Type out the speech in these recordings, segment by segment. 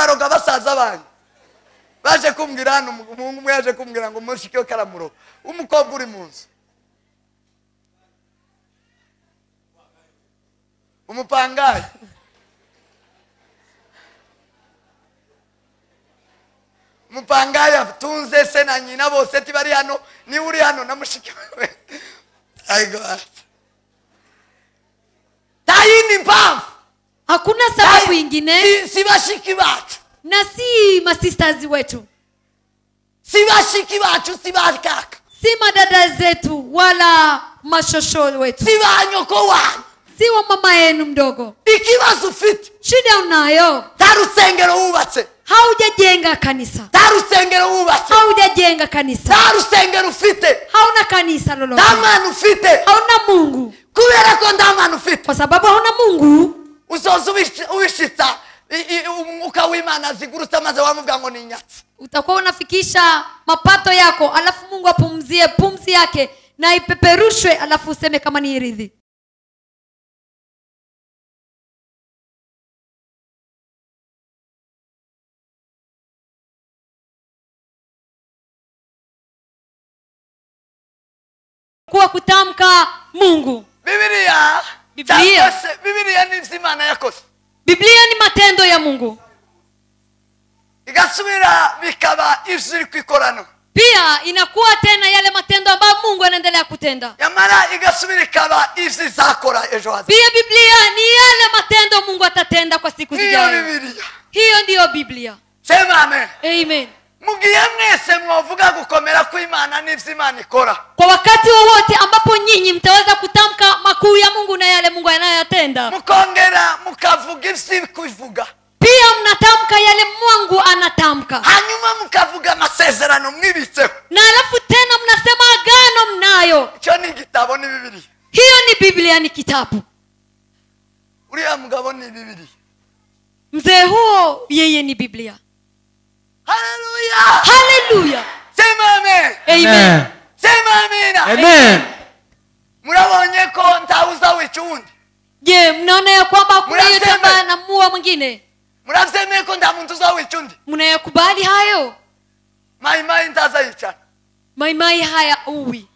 Muraroga basaza banyu. Baje kumbwira hano, umuhungu umwe yaje kumbwira ngo mushiki we karamuroga. Umukobwa uri mu nzu. Umupangayi. Umupangayi atunze se na nyina bose tibari hano, ni uri hano na mushiki we. Nta mpamvu. Hakuna sababu ingine. Si bashiki bacu. Na si masisters wetu. Si bashiki bacu, si bakaka. Si madada zetu wala mashosho wetu. Si banyoko wanyu. Si wa mama yenu mdogo. Ikibazo ufite. Shida unayo. Nta rusengero wubatse. Haujajenga kanisa. Nta rusengero wubatse. Haujajenga kanisa. Nta rusengero ufite. Hauna kanisa lolote. Nta Mana ufite. Hauna Mungu. Kubera ko nta Mana ufite. Kwa sababu hauna Mungu. Uzoza ubishitsa umwuka w'Imana zigurutse maze wamuvuga ngo ni inyatsi. Utakuwa unafikisha mapato yako alafu Mungu apumzie pumzi yake na ipeperushwe alafu useme kama ni ridhi. Kuwa kutamka Mungu. Biblia. Biblia ni Imana yakoze. Biblia ni matendo ya Mungu. Igasubira bikaba ivyo kwikorano. Pia inakuwa tena yale matendo ambayo Mungu anaendelea kutenda. Yamara igasubira ikaba ivyo izakora ejo hazaza. Pia Biblia ni yale matendo Mungu atatenda kwa siku zijazo. Hiyo ndiyo Biblia. Sema amen. Amen. Mugiye mwese mwovuga gukomera kw'Imana n'ivyo Imana ikora. Kwa wakati wowote ambapo nyinyi mtaweza kutamka makuu ya Mungu na yale Mungu anayoyatenda. Mukongera mukavuga ivyo kuvuga. Pia mnatamka yale Mungu anatamka. Hanyuma mukavuga amasezerano mwibitseho. Na alafu tena mnasema agano mnayo. Icyo ni igitabo ni Biblia. Hiyo ni Biblia, ni kitabu. Uriya mugabo ni Biblia. Mzee huo yeye ni Biblia. Hallelujah. Hallelujah. Sema amen. Amen. Sema amina. Amen. Murabonye ko ntawuza wica uwundi. Je, mnaona ya kwamba hakuna yeyote ambaye anamuua mwingine? Muravyemeye ko nta muntu uzawica undi? Mnayakubali hayo? Maimai ntazayicana. Maimai haya uwi.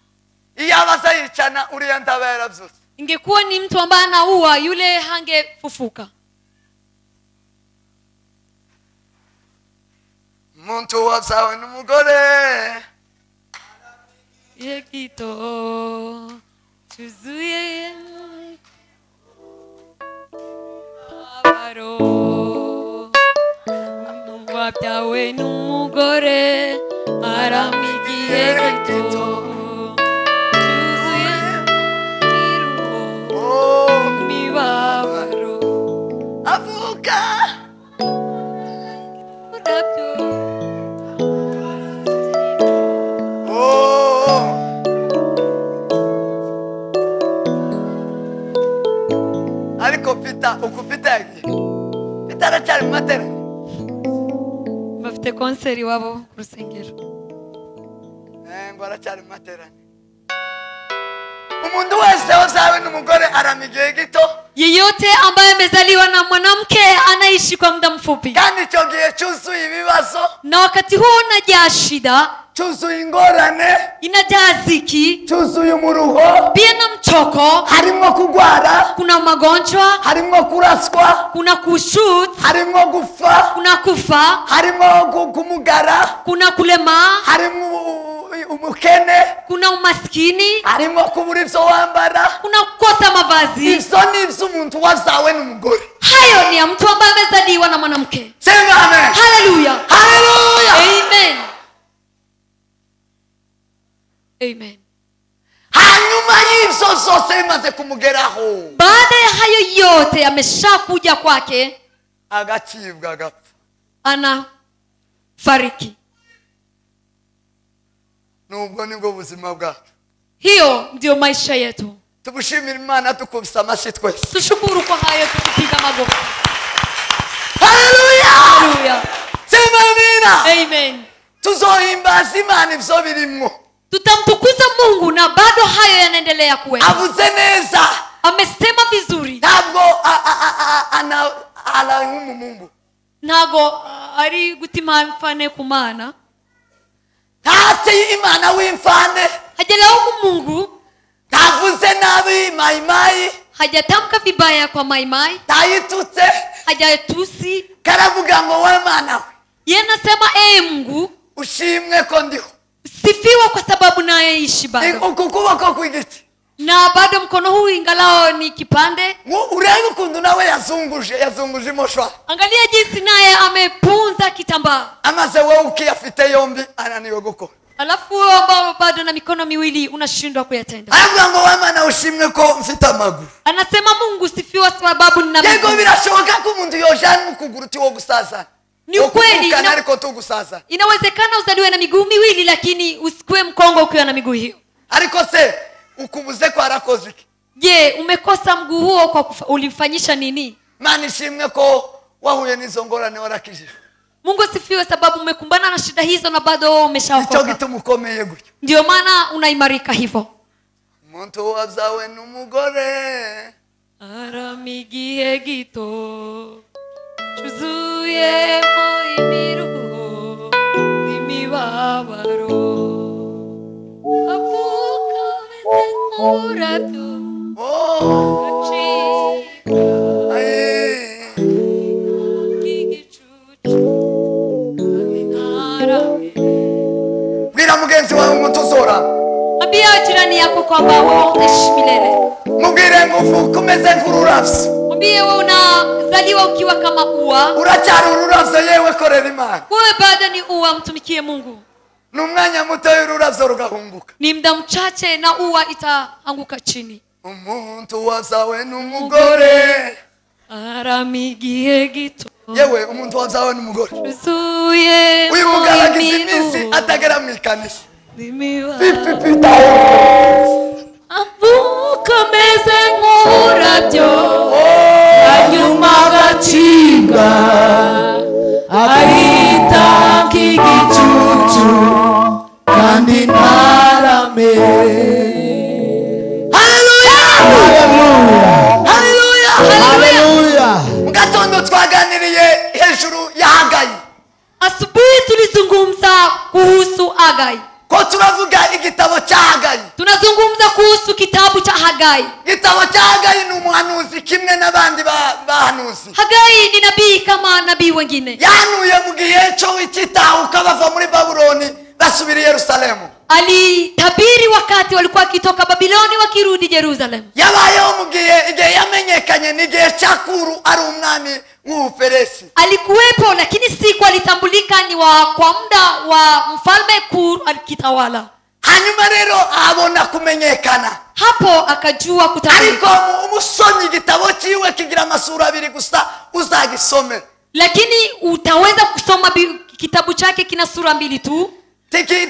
Iyo abazayicana uriya ntaba yaravyutse. Ingekuwa ni mtu ambaye anaua yule hangefufuka. Muntu wazawe n'umugore yegito tuzuye abaro wabyawe n'umugore aramigiye gito tuzuye miruho mibabaro avuka urabyo. Ariko Peter uko Peter yagiye. Peter aracyari mu materaniro. Bafite konseri wabo ku rusengero. Ngo aracyari mu materaniro. Umuntu wese wazawe n'umugore arama igihe gito. Yeyote ambaye amezaliwa na mwanamke anaishi kwa muda mfupi. Kandi icyo gihe cyuzuye ibibazo. Na wakati huo unajaa shida. Cyuzuye ingorane. Inajaa ziki. Cyuzuye umuruho. Pia na mchoko. Harimo kugwara. Kuna magonjwa. Harimo kuraswa. Kuna kushoot. Harimo gufa. Kuna kufa. Harimo kumugara. Kuna kulema. Harimo umukene. Kuna umaskini. Harimo kubura ivyo wambara. Kuna kukosa mavazi. Ivyo ni ivy'umuntu wazawe n'umugore. Hayo ni ya mtu ambaye amezaliwa na mwanamke. Sema amen. Hallelujah. Hallelujah. Amen. Amen. Hanyuma y'ivyo zose bimaze kumugeraho. Baada ya hayo yote yameshakuja kwake, agacibwa agapfa. Anafariki. Nubwo nibwo buzima bwacu. Hiyo ndio maisha yetu. Tubushimira Imana tukubisa amashyi twese. Tushukuru kwa hayo tukipiga magofu. Hallelujah. Hallelujah. Sema amina. Amen. Tuzohimbaza Imana ivyo birimwo. Tutamtukuza Mungu na bado hayo yanaendelea kuwepo. Avuze neza. Amesema vizuri. Ntabwo ana Mungu. Ntago ari gutima mfane kumana. Ntateye Imana w'imfane. Hajalaumu Mungu. Ntavuze nabi maimai. Hajatamka vibaya kwa maimai. Ntayitutse. Hajatusi. Karavuga ngo we Mana we. Yeye anasema Mungu, ushimwe ko ndiho. Sifiwa kwa sababu naishi bado. Uku kuboko kw'igiti. Na bado mkono huu ingalao ni kipande. Urebe ukuntu nawe yazunguje imoshwa. Angalia jinsi naye amepunza kitambaa. Amaze wewe ukiyafite yombi ananiwe gukora. Alafu wewe ambao bado na mikono miwili unashindwa kuyatenda. Aravuga ngo we Mana ushimwe ko mfite amaguru. Anasema Mungu sifiwa sababu nina miguu. Yego birashoboka ko umuntu yojana ukuguru tiwo gusaza. Ni ukweli inawezekana uzaliwe na miguu miwili lakini usikue mkongo ukiwa na miguu hiyo. Ariko se ukubuze kwa arakoze iki? Je, umekosa mguu huo kwa ulimfanyisha nini? Mana ishimwe ko wahuye n'izo ngorane warakijijwe. Mungu asifiwe sababu umekumbana na shida hizo na bado umeshaokoka. Icyo gituma ukomeye gutyo. Ndio maana unaimarika hivyo. Umuntu wazawe n'umugore aramigiye gito cyuzuyemo imiruho n'imibabaro avuka ameze nk'ururabyo acika nk'igicucu kandi ntarame. Bwira mugenzi wawe umuntu uzora. Ambia jirani yako kwamba wewe utaishi milele. Mubwire ngo uvuke umeze nk'ururabyo. Mwambie wewe unazaliwa ukiwa kama ua. Uracyari ururabyo yewe korera Imana. Wewe bado ni ua, mtumikie Mungu. Ni umwanya muto y'ururabyo rugahunguka. Ni muda mchache na ua itaanguka chini. Umuntu wazawe n'umugore aramigiye gito. Yewe umuntu wazawe n'umugore. Uyu mugabo agize iminsi atagera mu ikanisa. Avuka ameze nk'ururabyo hanyuma agacibwa ahita nk'igicucu kandi ntarame. Haleluya! Haleluya! Haleluya! Mu gatondo twaganiriye hejuru ya Hagayi. Asubuhi tulizungumza kuhusu Hagai. Ko turavuga igitabo cya Hagayi. Tunazungumza kuhusu kitabu cha Hagai. Igitabo cya Hagayi ni umuhanuzi kimwe n'abandi bahanuzi. Hagai ni nabii kama nabii wengine. Yahanuye mu gihe cyo ikitahuka bava muri Babuloni basubira Yerusalemu. Alitabiri wakati walikuwa wakitoka Babiloni wakirudi Yerusalemu. Yabayeho mu gihe igihe yamenyekanye n'igihe cya Kuru ari umwami w'Ubuperesi. Alikuwepo lakini siku alitambulika ni kwa muda wa mfalme Kuru alikitawala. Hanyuma rero abona kumenyekana. Hapo akajua kutambulika. Ariko umusomyi igitabo cyiwe kigira amasura abiri gusa uzagisome. Lakini utaweza kusoma kitabu chake kina sura mbili tu.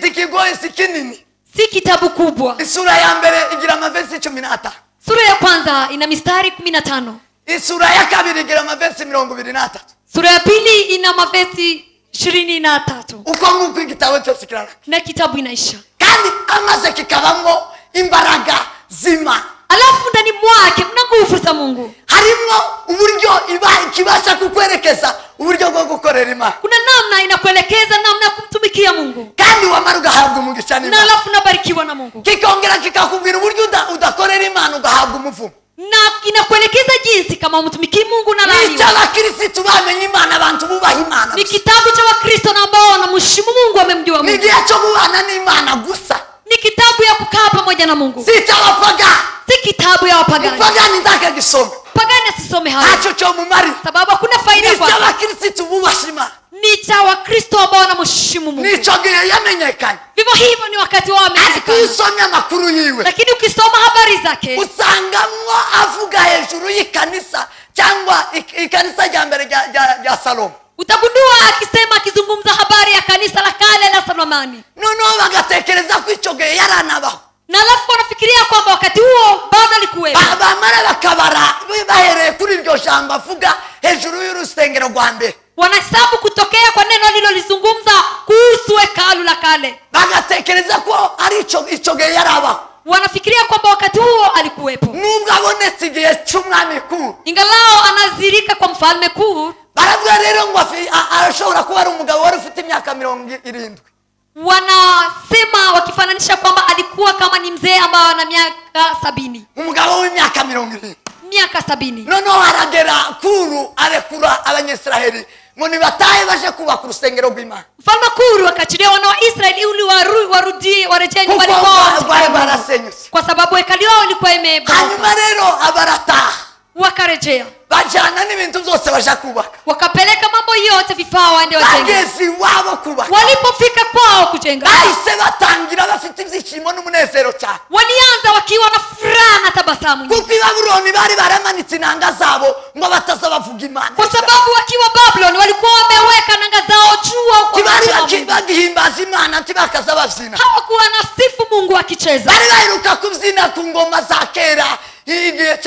Tikigoye si kinini. Si kitabu kubwa. Isura ya mbere igira amavesi 15. Sura ya kwanza ina mistari 15. Isura ya kabiri igira amavesi 23. Sura ya pili ina mavesi 23. Uko nguko igitabo cyose kiraraka. Na kitabu inaisha. Kandi amaze kikabamwo imbaraga zima. Alafu ndani mwake mna nguvu za Mungu. Harimo uburyo ikibasha kukwerekeza uburyo bwo gukorera Imana. Kuna namna inakuelekeza namna ya kumtumikia Mungu. Kandi wamara ugahabwa umugisha n'Imana. Na alafu unabarikiwa na Mungu. Kikongera kikakubwira uburyo udakorera Imana ugahabwa umuvumo. Na inakuelekeza jinsi kama umtumikii Mungu na laaniwa. Ni cy'abakristo bamenye Imana, abantu bubaha Imana. Ni kitabu cha Wakristo na ambao wanamheshimu Mungu, wamemjua Mungu. Ni igihe cyo kubana n'Imana gusa. Ni kitabu ya kukaa pamoja na Mungu. Si cy'abapagani. Si kitabu ya wapagani. Pagani ndakagisoma. Pagani asisome hayo. Hacho cyo mumari. Sababu hakuna faida kwa. Ni cy'abakristo bubaha Imana. Ni cha Wakristo ambao wanamheshimu Mungu. Ni cyo gihe yamenyekanye. Vivyo hivyo ni wakati wao wamenyekana. Ariko usomye amakuru yiwe. Lakini ukisoma habari zake usangamwo avuga hejuru y'ikanisa cyangwa ikanisa rya mbere rya Salomo. Utagundua akisema akizungumza habari ya kanisa la kale la Solomoni. Noneho bagatekereza ko icyo gihe yaranabaho. Na alafu wanafikiria kwamba wakati huo bado alikuwepo. Bamara bakabara bahereye kuri iryo jambo avuga hejuru y'urusengero rwa mbere. Wanahesabu kutokea kwa neno alilolizungumza kuhusu hekalu la kale. Bagatekereza ko ari ico gihe yarabaho. Wanafikiria kwamba wakati huo alikuwepo. Nubwo abonetse igihe cy'umwami Kuru, ingalao anazirika kwa mfalme Kuru, Baravuga rero ngo arashobora kuba ari umugabo wari ufite imyaka 70. Wanasema wakifananisha kwamba alikuwa kama ni mzee ambaye ana miaka 70. Umugabo w'imyaka 70. Miaka 70. Noneho aragera Kuru arekura Abanyisiraheli ngo nibatahe baje kubaka urusengero rw'Imana. Mfalme Kuru akaachilia wana wa Israeli ili warudie warejee nyumbani kwao. Kwa sababu hekalu yao ilikuwa imebomoka. Hanyuma rero abarataha. Wakarejea. Bajana n'ibintu byose baje kubaka. Wakapeleka mambo yote vifaa waende wajenge. Bageze iwabo kubaka. Walipofika kwao kujenga. Bahise batangira bafite ibyishimo n'umunezero cyane. Walianza wakiwa na furaha na tabasamu. Kuko i Babuloni bari baramanitse inanga zabo ngo bataza bavuga Imana. Kwa sababu wakiwa Babuloni walikuwa wameweka nanga zao juu huko. Bari bagihimbaza Imana ntibakaza babyina. Hawakuwa na sifu Mungu akicheza. Bari baheruka kubyina ku ngoma za kera. Igihe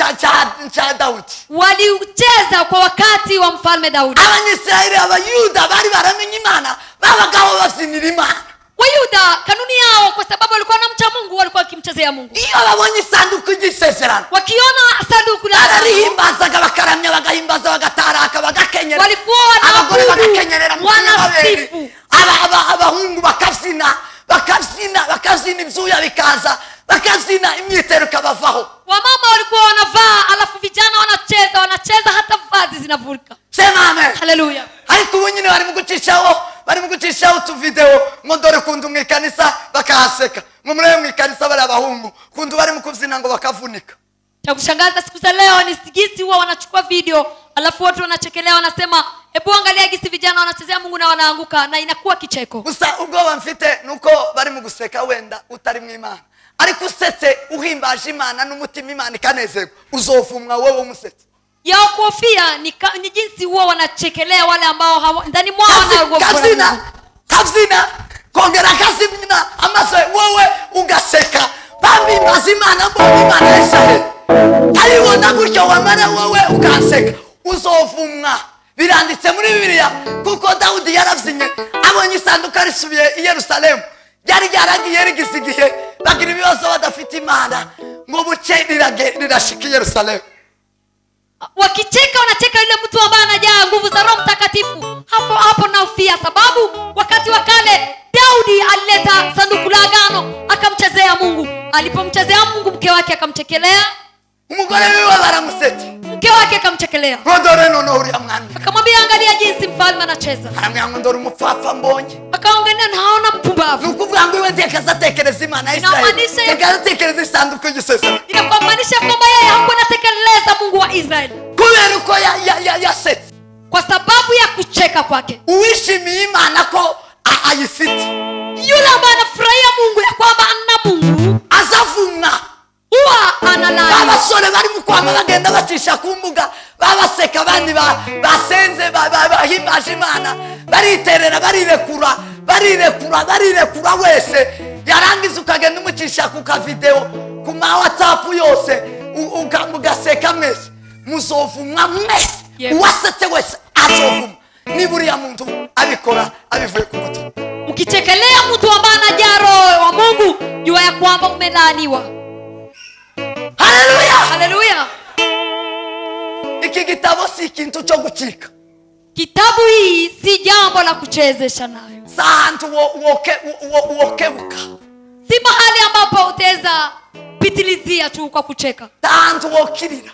cha Daudi. Walicheza kwa wakati wa mfalme Daudi. Abanyisiraheli Abayuda bari baramenye Imana, babagaho babyinira Imana. Wayuda kanuni yao kwa sababu walikuwa wanamcha Mungu, walikuwa wakimchezea Mungu. Iyo babonye isanduku y'isezerano, wakiona sanduku la bararihimbazaga bakaramya bagahimbaza bagataraka bagakenyera. Walikuwa abagore bagakenyerera wanasifu. Abahungu bakabyina, bakabyina, bakabyina ibyuya bikaza. Bakazina imyitero kabavaho. Wamama walikuwa wanavaa alafu vijana wanacheza, wanacheza hata vazi zinavuka. Sema amen. Haleluya. Ariko ubu nyine bari mu gucishaho tu video ngo dore kundu mu ikanisa bakahaseka. Ngo murebe mu ikanisa bari abahungu kundu bari mu kubyina ngo bakavunika. Cha kushangaza siku za leo ni gisi huwa wanachukua video alafu watu wanachekelea wanasema hebu angalia gisi vijana wanachezea Mungu na wanaanguka, na inakuwa kicheko. Gusa ubwoba mfite nuko bari mu guseka wenda utari mu Imana. Ariko usetse uhimbaje Imana n'umutima Imana ikanezerwa uzovumwa wewe umusetse. Ya kuhofia ni jinsi huwa wanachekelea wale ambao ndani mwao wanaogopa. Kazina kazina kongera kazina amaso wewe ugaseka bambi Imana mbona Imana Israeli. Aribona gutyo wamara wewe ukaseka uzovumwa. Biranditse muri Bibiliya kuko Daudi yaravzinye abonye isanduka risubiye i Yerusalemu. Yari yaragiye rigize igihe bagira ibibazo badafite Imana ngo buce rirashika i Yerusalemu. Wakicheka wanacheka yule mtu ambaye anajaa nguvu za Roho Mtakatifu. Hapo hapo naufia sababu wakati wa kale Daudi alileta sanduku la agano akamchezea Mungu. Alipomchezea Mungu mke wake akamchekelea. Umugore wiwe baramusetse. Mke wake akamchekelea. Rodore nono uriya mwami. Akamwambia angalia jinsi mfalme anacheza. Aramwambia ngo ndore umupfapfa mbonye. Akaongea naona mpumbavu. Nukuvuga ngo iwe ndekazatekereza Imana ya Israeli. Ndekazatekereza isanduku y'isezerano. Inakumaanisha kwamba yeye hakuwa anatekeleza Mungu wa Israeli. Kubera uko yasetse. Kwa sababu ya kucheka kwake. Uwishimiye Imana ko ayifite. Yule ambaye anafurahia Mungu ya kwamba ana Mungu azavumwa. Huwa analani. Abasore bari mu kwama bagenda bacisha ku mbuga babaseka abandi basenze bahimbaje Imana bariterera barirekura barirekura barirekura wese yarangiza ukagenda umucisha ku ka video ku ma WhatsApp yose ukamugaseka mwese muzovumwa mwese. Uwasetse wese azovumwa. Ni buriya muntu abikora abivuye ku mutima. Ukichekelea mtu ambaye anajaa roho wa Mungu jua ya kwamba umelaaniwa. Haleluya! Haleluya! Iki gitabo si ikintu cyo gucika. Kitabu hii si jambo la kuchezesha nayo. Santu wokebuka. Si mahali ambapo utaweza pitilizia tu kwa kucheka. Santu wokirira.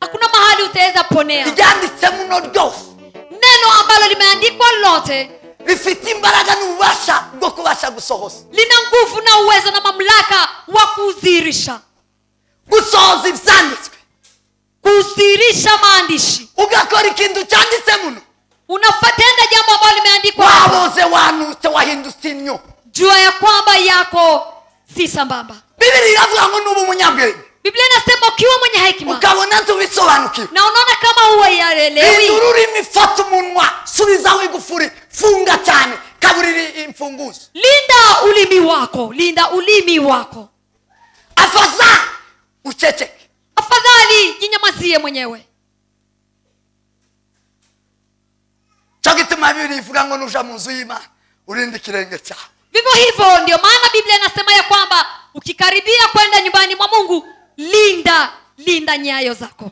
Hakuna mahali utaweza ponea. Ibyanditse muno ryose. Neno ambalo limeandikwa lote rifite imbaraga n'ububasha bwo kubasha gusohoza. Lina nguvu na uwezo na mamlaka wa kuzirisha. Gusohoza ibyanditswe. Kuzirisha maandishi. Ugakora ikintu cyanditse muno. Unafatenda jambo ambalo limeandikwa. Waboze wanutse wahindutse inyo. Jua ya kwamba yako si sambamba. Biblia iravuga ngo nubu umunyabwenge. Biblia inasema ukiwa mwenye hekima. Ukabona ntubisobanukiwe. Na unaona kama huwa yaelewi. Indururimi fata umunwa, subizaho igufuri, funga cyane, kaburiri imfunguzo. Linda ulimi wako, linda ulimi wako. Afadhali uchecheke. Afadhali jinyamazie mwenyewe. Chagituma Biblia ivuga ngo nuja mu nzu y'Imana urinde ikirenge cyawe. Vivyo hivyo ndio maana Biblia inasema ya kwamba ukikaribia kwenda nyumbani mwa Mungu linda nyayo zako.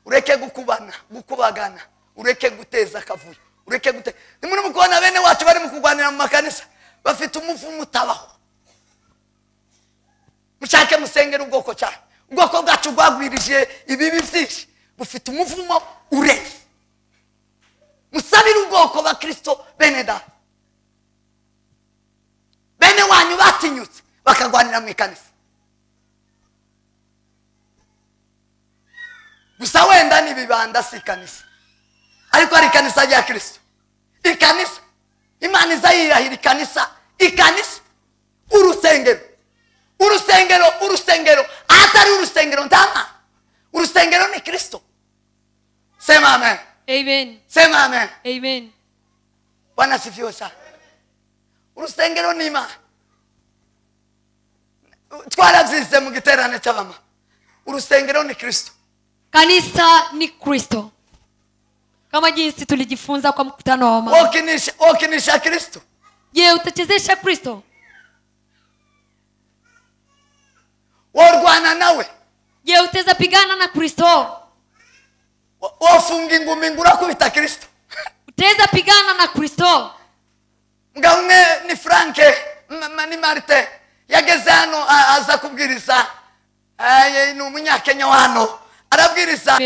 Ureke gukubana, gukubagana, Ureke guteza akavuyo, ureke gute. Nimuri mukubona bene wacu bari mu kurwanira mu makanisa bafite umuvumo utabaho. Mushake musengera ubwoko cyane. Ubwoko bwacu bwagwirije ibibi byinshi, bufite umuvumo urenze. Musabire ubwoko ba Kristo bene data. Bene wanyu batinyutse bakagwanira mu ikanisa. Gusa wenda ni bibanda si ikanisa, ariko ari ikanisa rya Kristo. Ikanisa Imana izayirahira ikanisa, ikanisa, urusengero, urusengero, urusengero. Atari urusengero ndama. Urusengero ni Kristo. Sema amen. Amen. Sema amen. Amen. Bwana asifiwe sana. Urusengero ni Imana. Twaravyize mu giterane cy'abama. Urusengero ni Kristo. Kanisa ni Kristo. Kama jinsi tulijifunza kwa mkutano wa mama. Okinisha Kristo. Je, utachezesha Kristo? Worwana nawe. Je, utaweza pigana na Kristo? Wofunga ingumi ngurakubita Kristo. Utaweza pigana na Kristo? Mugabo ni Franke, ni Marte yageze hano aza kubwiriza. Ni umunyakenya hano arabwiriza.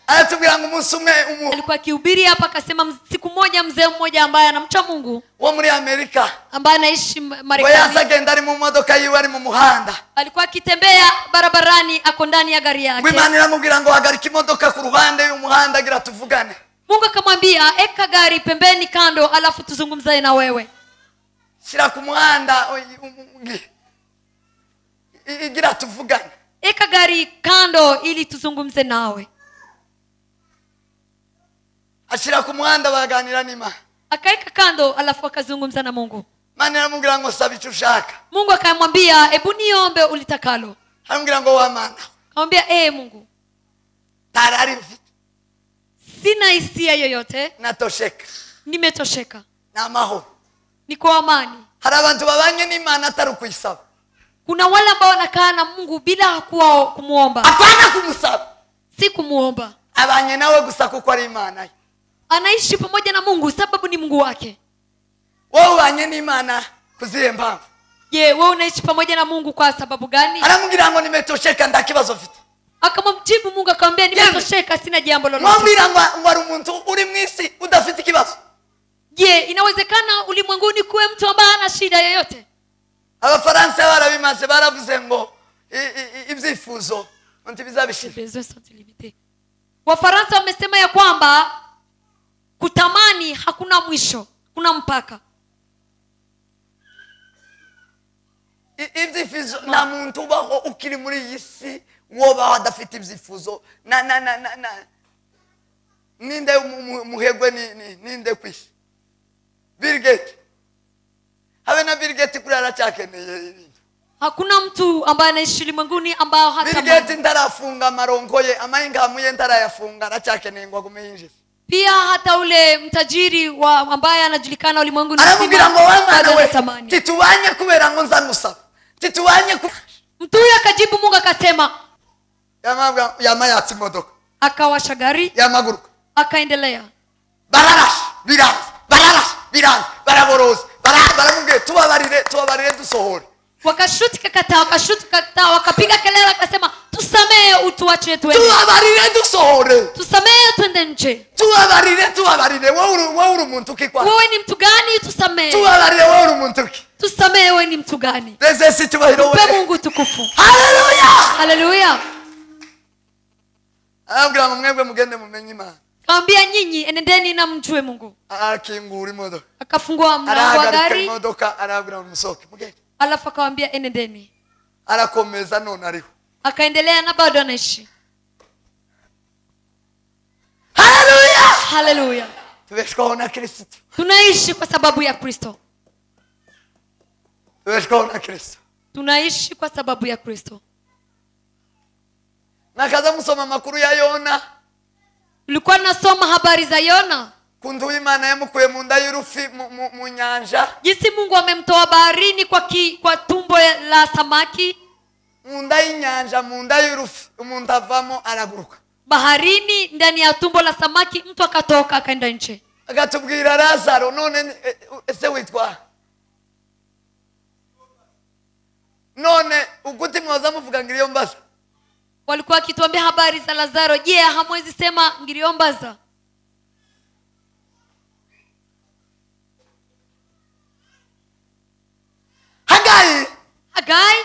Aratubwira ngo umunsi umwe alikuwa akihubiri hapa akasema siku moja mzee mmoja ambaye anamcha Mungu wo muri Amerika ambaye anaishi Marekani yaza agenda ari mu modoka yiwe ari mu muhanda, alikuwa akitembea barabarani ako ndani ya gari yake. Imana iramubwira ngo hagarika imodoka ku ruhande y'umuhanda agira tuvugane. Mungu akamwambia eka gari pembeni kando alafu tuzungumzae na wewe. Shira ku muhanda igira tuvugane. Eka gari kando ili tuzungumze nawe. Ashira ku muhanda baganira n'Imana. Akaeka kando alafu akazungumza na Mungu. Imana iramubwira ngo saba icyo ushaka. Mungu akamwambia hebu niombe ulitakalo. Aramubwira ngo wa Mana. Akamwambia Mungu, tarari mfite. Sina hisia yoyote. Natosheka. Nimetosheka. Na amahoro. Niko amani. Hari abantu babanye n'Imana atari ukuyisaba. Kuna wale ambao wanakaa na Mungu bila kuwa kumuomba. Hapana kumusaba. Si kumuomba. Abanye nawe gusa kuko ari Imana. Anaishi pamoja na Mungu sababu ni Mungu wake. Wewe ubanye n'Imana kuziye mpamvu. Je, wewe unaishi pamoja na Mungu kwa sababu gani? Aramubwira ngo nimetosheka ndakibazo mfite. Akamjibu Mungu akamwambia nimetosheka sina jambo lolote. Mwambira ngo ari umuntu uri mwisi udafite ikibazo. Je, inawezekana ulimwenguni kuwe mtu ambaye hana shida yoyote? Abafaransa barabimaze baravuze ngo ibyifuzo ntibizabishira. Wafaransa wamesema ya kwamba kutamani hakuna mwisho, kuna mpaka. Ibyifuzo na muntu ubaho ukiri muri iyi si woba adafite ibyifuzo na na na na ninde muhegwe ni ninde kwisi Bill Gates. Habe na Bill Gates kuri aracyakeneye ibintu. Hakuna mtu ambaye anaishi ulimwenguni ambao hata Bill Gates ndarafunga marongo ye amaingamu ye ndarayafunga aracyakeneye ngo agume yinjiza. Pia hata ule mtajiri wa ambaye anajulikana ulimwenguni aramubwira ngo wamana we titubanye kubera ngo nzagusaba. Titubanye Mtu huyo akajibu Mungu akasema yama yatsi imodoka. Akawasha gari. Yamaguruka. Akaendelea. Bararash biranze bararash biranze baraboroza baramubwiye tubabarire tubabarire dusohore. Wakashuti kakataa wakashuti kakataa wakapiga kelele akasema tusamee utuache twende. Tubabarire dusohore. Tusamee twende nje. Tubabarire tubabarire wewe uri umuntu ki kwa? Wewe ni mtu gani tusamee? Tubabarire wewe uri umuntu ki? Tusamee wewe ni mtu gani? Tezesi cyubahiro wewe. Mpe Mungu tukufu. Haleluya! Haleluya. Arabwira ngo mwebwe mugende mumenye Imana. Kaambia nyinyi enendeni na mjue Mungu. Akingura imodoka. Akafungua mlango wa gari. Imodoka arabwira ngo musohoke mugende. Alafu akawaambia enendeni. Arakomeza none ariho. Akaendelea na bado anaishi. Haleluya! Haleluya. Tubeshwaho na Kristo. Tunaishi kwa sababu ya Kristo. Tubeshwaho na Kristo. Tunaishi kwa sababu ya Kristo. Nakaza musoma makuru ya Yona. Ulikuwa nasoma habari za Yona. Kundu Imana yamukuye mu nda y'urufi mu nyanja. Jinsi Mungu amemtoa baharini kwa tumbo la samaki. Mu nda y'inyanja mu nda y'urufi umuntu avamo araguruka. Baharini, ndani ya tumbo la samaki, mtu akatoka akaenda nje. Akatubwira Lazaro, none ese witwa none ukuti mwoza muvuga ngiriombaza. Walikuwa wakituambia habari za Lazaro, je, hamwezi sema ngiriombaza? Hagai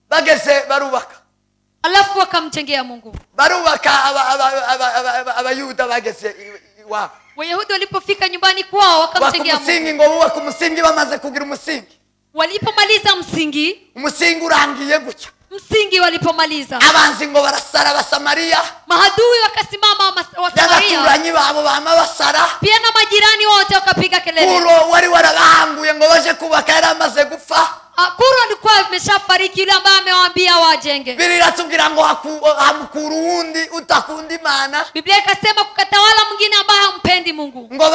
bageze barubaka. Alafu wakamjengea Mungu. Barubaka abayuda bageze iwabo. Wayahudi walipofika nyumbani kwao wakamjengea Mungu. Umusingi ngo bubaka umusingi, bamaze kugira umusingi. Walipomaliza msingi, umusingi urangiye gutya. Msingi walipomaliza, abanzi ngo barasara Abasamaria. Mahadui wakasimama wa Samaria. Abaturanyi babo bama basara. Pia na majirani wote wakapiga kelele. Kuro wari warabahanguye ngo baje kubaka yari amaze gupfa. Kuro alikuwa ameshafariki, yule ambaye amewaambia wajenge. Biblia iratubwira ngo hamukuru wundi utakunda Imana. Biblia ikasema kukatawala mwingine ambaye hampendi Mungu. Ngo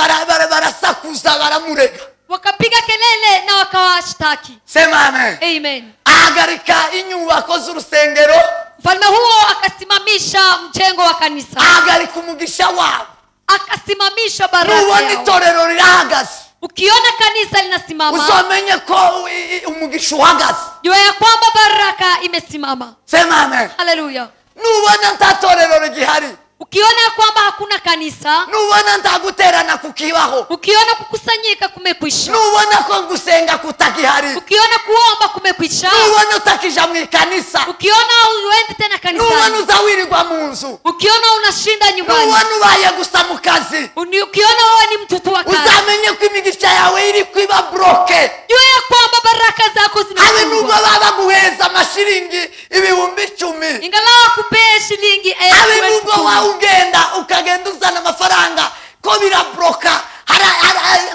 barasakuza baramurega. Wakapiga kelele na wakawashtaki. Sema amen. Amen. Ahagarika inyubako z'urusengero. Mfalme huo akasimamisha mjengo wa kanisa. Ahagarika umugisha wabo. Akasimamisha baraka yao. Ubona itorero rirahagaze. Ukiona kanisa linasimama, uzamenye ko umugisha uhagaze. Jua ya kwamba baraka imesimama. Sema amen. Haleluya. Nubona nta torero rigihari. Ukiona kwamba hakuna kanisa, nubona ntaguterana kukibaho, ukiona kukusanyika kumekwisha, nubona ko gusenga kutagihari, ukiona kuomba kumekwisha, nubona utakija mu kanisa, ukiona uendi tena kanisani, nubona uzawirirwa mu nzu, ukiona unashinda nyumbani, nubona ubaye gusa mu kazi, ukiona wewe ni mtoto wa kazi, uzamenye ko imigisha yawe iri kwiba bloke. Jua ya kwamba baraka zako zinafungwa. Habe nubwo baba guheza amashiringi 10,000, ingalau kupea shilingi 10,000, habe nubwo ugenda ukagenda uzana amafaranga ko birabroka,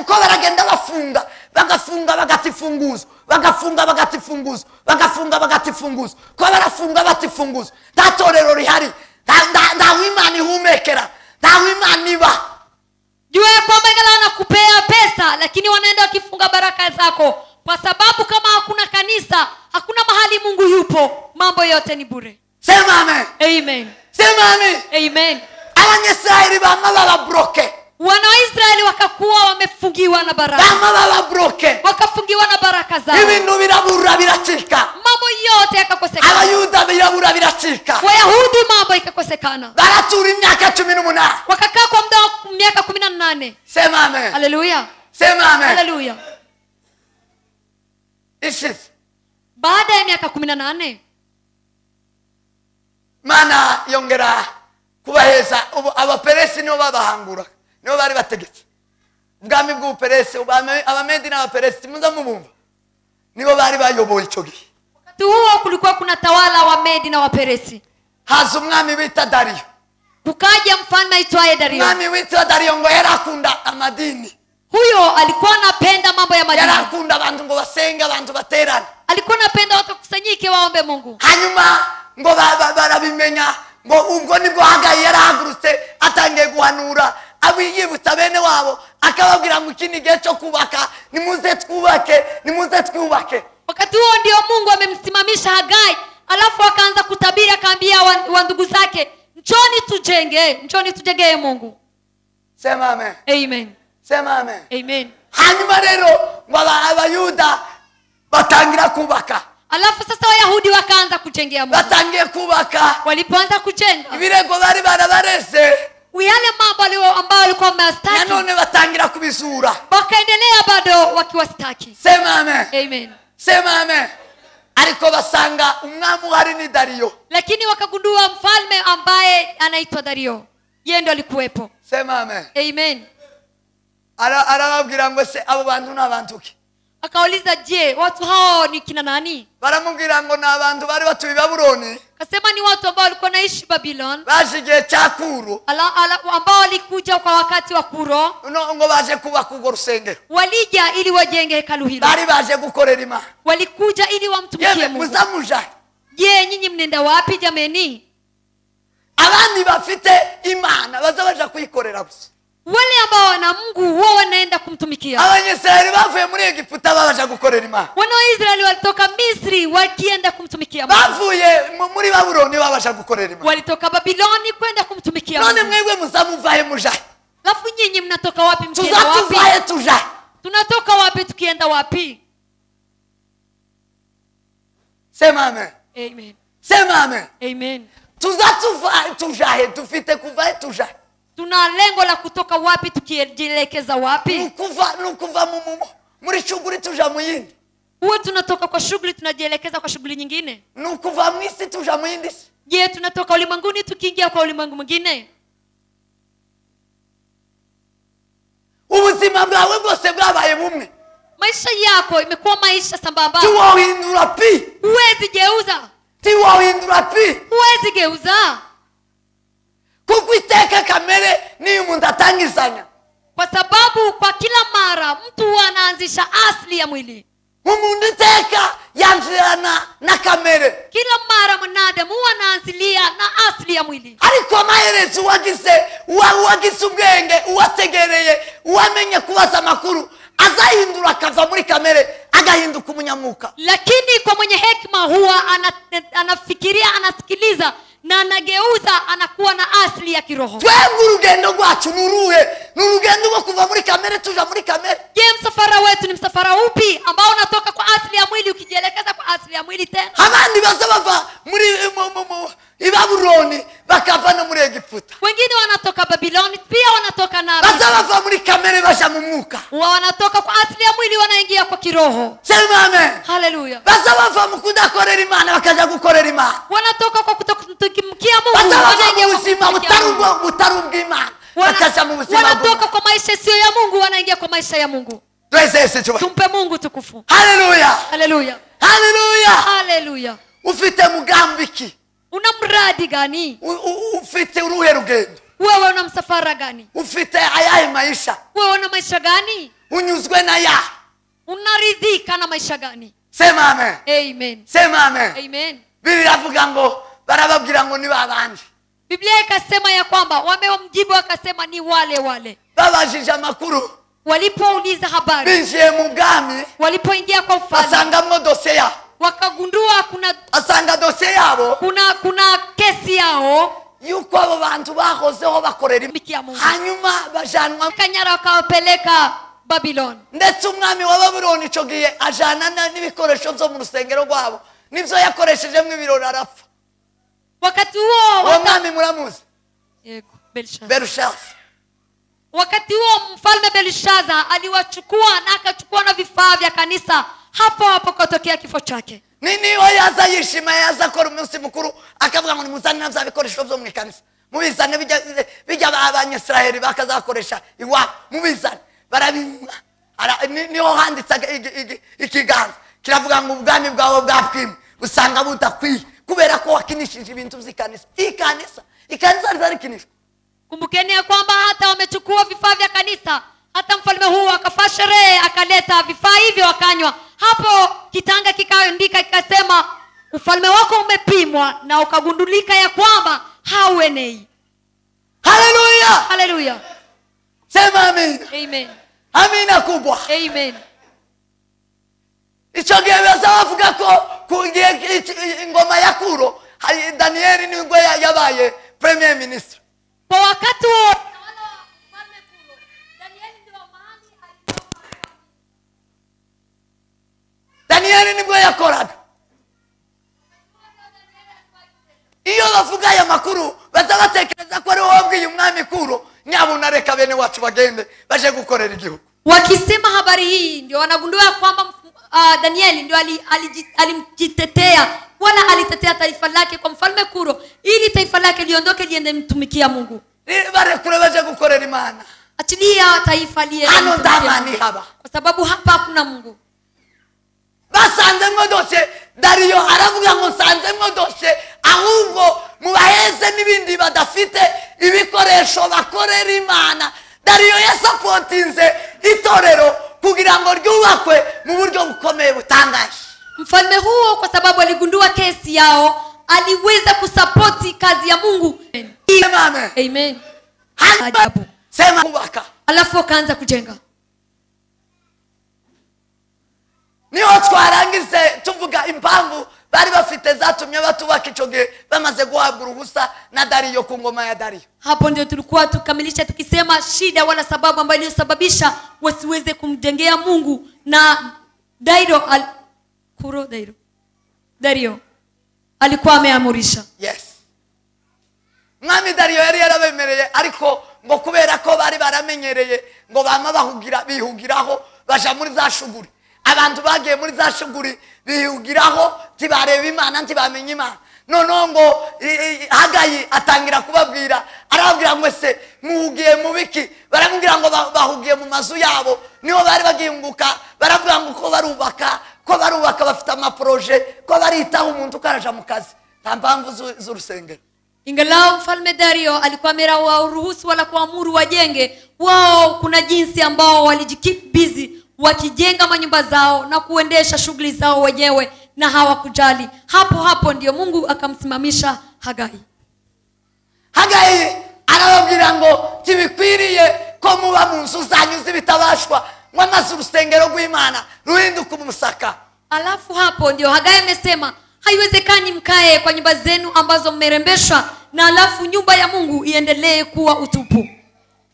ko baragenda bafunga, bagafunga bagatifunguzo, bagafunga bagatifunguzo, bagafunga bagatifunguzo, ko barafunga batifunguzo. Nta torero rihari, nta w'Imana ihumekera, nta w'Imana iba. Jua ya kwamba ingalau wanakupea pesa, lakini wanaenda wakifunga baraka zako, kwa sababu kama hakuna kanisa, hakuna mahali Mungu yupo, mambo yote ni bure. Sema amen. Amen. Sema amen. Amen. Abanyisraeli bama bababroke. Wana wa Israeli wakakuwa wamefungiwa na baraka. Bama bababroke. Wakafungiwa na baraka zao. Ibintu birabura biracika. Mambo yote yakakosekana. Abayuda birabura biracika. Wayahudi mambo yakakosekana. Baratura imyaka 18. Wakakaa kwa muda wa miaka 18. Sema amen. Haleluya. Sema amen. Haleluya. Ishize. Baada ya miaka 18, Mana yongera kubaheza abaperesi nibo babahangura, nibo bari bategetse ubwami bw'ubuperesi. Abamedi n'abaperesi muza mubumva, nibo bari bayoboye icyo gihe. Wakati huo kulikuwa kuna tawala wa Medi na Waperesi. Haza umwami bita Dario. Kukaja mfalme aitwaye Dario. Umwami witwa Dario ngo yarakunda amadini. Huyo alikuwa anapenda mambo ya madini. Yarakunda abantu ngo basenge, abantu baterane. Alikuwa anapenda watu kusanyike waombe Mungu. Hanyuma ngo barabimenya ngo ubwo nibwo Hagai yarahagurutse atangiye guhanura, abiyibutsa bene wabo akababwira ngo iki ni igihe cyo kubaka, nimuze twubake, nimuze twubake. Wakati huo ndio Mungu amemsimamisha Hagai, alafu akaanza kutabiri, akaambia wa ndugu zake, njoni tujenge, njoni tujengee Mungu. Sema amen. Amen. Sema amen. Amen. Hanyuma rero ngo abayuda batangira kubaka. Alafu sasa Wayahudi wakaanza kujengea Mungu. Batangiye kubaka. Walipoanza kujenga, ibirego bari barabareze, yale mambo ambayo walikuwa wamewastaki, nanone batangira kubizura, wakaendelea bado wakiwastaki. Sema amen. Amen. Sema amen. Ariko basanga umwami uhari ni Dario. Lakini wakagundua mfalme ambaye anaitwa Dario, yeye ndo alikuwepo. Sema amen. Amen. Arababwira ngo se abo bantu n'abantu ki? Akauliza, je, watu hao ni kina nani? Baramubwira ngo ni abantu bari batuye Babuloni. Akasema ni watu ambao walikuwa naishi Babylon. Baje igihe cya Kuro. Ambao walikuja kwa wakati wa Kuro. Ngo baje kubaka urwo rusengero. Walija ili wajenge hekalu hilo. Bari baje gukorera Imana. Walikuja ili wamtumikie Mungu. Muzamuja. Je, nyinyi mnenda wapi jameni? Abandi bafite Imana baza baje kuyikorera gusa. Wale ambao wana Mungu huwa wanaenda kumtumikia. Abanyisirayeli bavuye muri Egiputa babaja gukorera Imana. Wana wa Israeli walitoka Misri wakienda kumtumikia Mungu. Bavuye muri Babuloni babasha gukorera Imana. Walitoka Babiloni kwenda kumtumikia Mungu. None mwebwe muzamuvahe mujahe? Alafu nyinyi mnatoka wapi mkienda wapi? Tuzatuvahe tujahe? Tunatoka wapi tukienda wapi? Sema amen. Amen. Sema amen. Amen. Tuzatuvahe tujahe, tufite kuvahe tujahe. Tuna lengo la kutoka wapi tukijielekeza wapi? Nukuva muri shughuli tuja mu yindi. Huwa tunatoka kwa shughuli tunajielekeza kwa shughuli nyingine. Nukuva mu isi tuja mu yindi. Je, tunatoka ulimwenguni tukiingia kwa ulimwengu mwingine? Ubuzima bwawe bwose bwabaye bumwe. Maisha yako imekuwa maisha sambamba. Tiwohindura pi. Huwezi geuza. Tiwohindura pi. Huwezi geuza. Kuko iteka kamere niyo umuntu atangizanya. Kwa sababu kwa kila mara mtu anaanzisha asili ya mwili. Umuntu iteka yanzirana na kamere. Kila mara mwanadamu anaanzilia na asili ya mwili. Ariko amaherezo wagize wagize ubwenge uwategereye uwamenye kubaza amakuru azahindura akava muri kamere agahinduka umunyamuka. Lakini kwa mwenye hekima huwa anafikiria, anasikiliza na anageuza, anakuwa na asili ya kiroho. Twebwe urugendo rwacu nuruhe? Nurugendo rwo kuva muri kamere tuja muri kamere. Je, msafara wetu ni msafara upi ambao unatoka kwa asili ya mwili ukijielekeza kwa asili ya mwili tena? Abandi baza bava muri Babuloni bakava no muri Egiputa. Wengine wanatoka Babiloni pia wanatoka na baza bava muri kamere baja mu mwuka. Wanatoka kwa asili ya mwili wanaingia kwa kiroho. Sema amen. Haleluya. Baza bava mu kudakorera Imana bakaja gukorera Imana. Wanatoka kwa kutokumtumikia Mungu wanaingia kwa ubuzima butari ubw'Imana. Bakaja mu buzima. Wanatoka kwa maisha sio ya Mungu wanaingia kwa maisha ya Mungu. Tumpe Mungu tukufu. Haleluya. Haleluya. Haleluya. Haleluya. Ufite mugambi ki? Una mradi gani? Ufite uruhe rugendo? Wewe una msafara gani? Ufite ayahe maisha? Wewe una maisha gani? Unyuzwe na ya? Unaridhika na maisha gani? Sema amen. Amen. Sema amen. Amen. Biblia iravuga ngo barababwira ngo ni babanje. Biblia ikasema ya kwamba wamemjibu akasema ni wale wale. Babajije amakuru. Walipouliza habari. Binjiye mu bwami. Walipoingia kwa ufalme. Basangamo dosiye yabo. Wakagundua kuna asanga dosiye yabo. Kuna kesi yao yuko abo bantu bahozeho bakorera hanyuma bajanwa kanyara wakawapeleka Babylon. Ndetse umwami wa Babylon ico gihe ajana n'ibikoresho byo mu rusengero rwabo nivyo yakoresheje mu ibirori arapfa. Wakati huo umwami muramuzi. Yego, Belshazzar. Belshazzar. Wakati huo mfalme Belshazzar aliwachukua na akachukua na vifaa vya kanisa. Hapo hapo kutokea kifo chake. Nini yaza yishima yaza akora umunsi mukuru akavuga ngo nimuzane navyo bikoresho byo mu kanisa. Mubizane bijya abanyisirayeli bakazakoresha iwa mubizane barabinywa. Niho handitse ikiganza kiravuga ngo ubwami bwawe bwapimwe usanga budakwiye kubera ko wakinishije ibintu by'ikanisa. Ikanisa rizarikinishwa. Kumbukeni ya kwamba hata wamechukua vifaa vya kanisa, hata mfalme huu akafanya sherehe akaleta vifaa hivyo akanywa. Hapo kitanga kikaandika kikasema ufalme wako umepimwa na ukagundulika ya kwamba hauenei. Haleluya. Haleluya. Sema amen. Amen. Amina kubwa. Amen. Ico gihe bazavuga ko ingoma ya Kuro Danieli nibwo yabaye premier ministre. Kwa wakati huo Danieli nibwo yakoraga. Iyo bavuga aya makuru bazabatekereza ko ari wowe wabwiye umwami Kuro nyabuna reka bene wacu bagende baje gukorera igihugu. Wakisema habari hii ndio wanagundua kwamba Danieli ndio alimjitetea wala alitetea taifa lake kwa mfalme Kuro ili taifa lake liondoke liende mtumikia Mungu. Barekure baje gukorera Imana. Achilia taifa liende. Hano ndamani haba. Kwa sababu hapa hakuna Mungu. Basanzemwo dosiye Dario aravuga ngo nsanzemwo dosiye ahubwo mubaheze n'ibindi badafite ibikoresho bakorera Imana. Dario yasapotinze itorero kugira ngo ryubakwe mu buryo bukomeye butangaje. Mfalme huo kwa sababu aligundua kesi yao aliweza kusapoti kazi ya Mungu. Amen. Amen. Ajabu. Sema kubaka. Alafu wakaanza kujenga. Niho twarangize tuvuga impamvu bari bafite zatumye batubaka ico gihe bamaze guhabwa uruhusa na Dariyo ku ngoma ya Dariyo. Hapo ndio tulikuwa tukamilisha tukisema shida wala sababu ambayo iliyosababisha wasiweze kumjengea Mungu na Dario Dario alikuwa ameamurisha. Yes. Mwami Dario yari yarabemereye ariko ngo kubera ko bari baramenyereye ngo bama bahugira bihugiraho baja muri za shuguri. Abantu bagiye muri za shuguri bihugiraho tibareba Imana ntibamenye Imana. Noneho ngo Hagayi atangira kubabwira, arababwira ngo se muhugiye mu biki? Baramubwira ngo bahugiye mu mazu yabo, niho bari bagiyunguka. Baravuga ngo ko barubaka bafite amaproje, ko baritaho umuntu ukaraja mu kazi. Nta mpamvu z'urusengero. Ingalau mfalme Dario alikuwa amewaruhusu wala kuamuru wajenge, wao kuna jinsi ambao walijikeep busy wakijenga manyumba zao na kuendesha shughuli zao wenyewe na hawakujali. Hapo hapo ndio Mungu akamsimamisha Hagai. Hagai arababwira ngo tibikwiriye ko muba mu nzu zanyu zibitabashwa mwamaze urusengero rw'Imana ruhinduka umusaka. Alafu hapo ndio Hagai amesema haiwezekani mkae kwa nyumba zenu ambazo mmerembeshwa na alafu nyumba ya Mungu iendelee kuwa utupu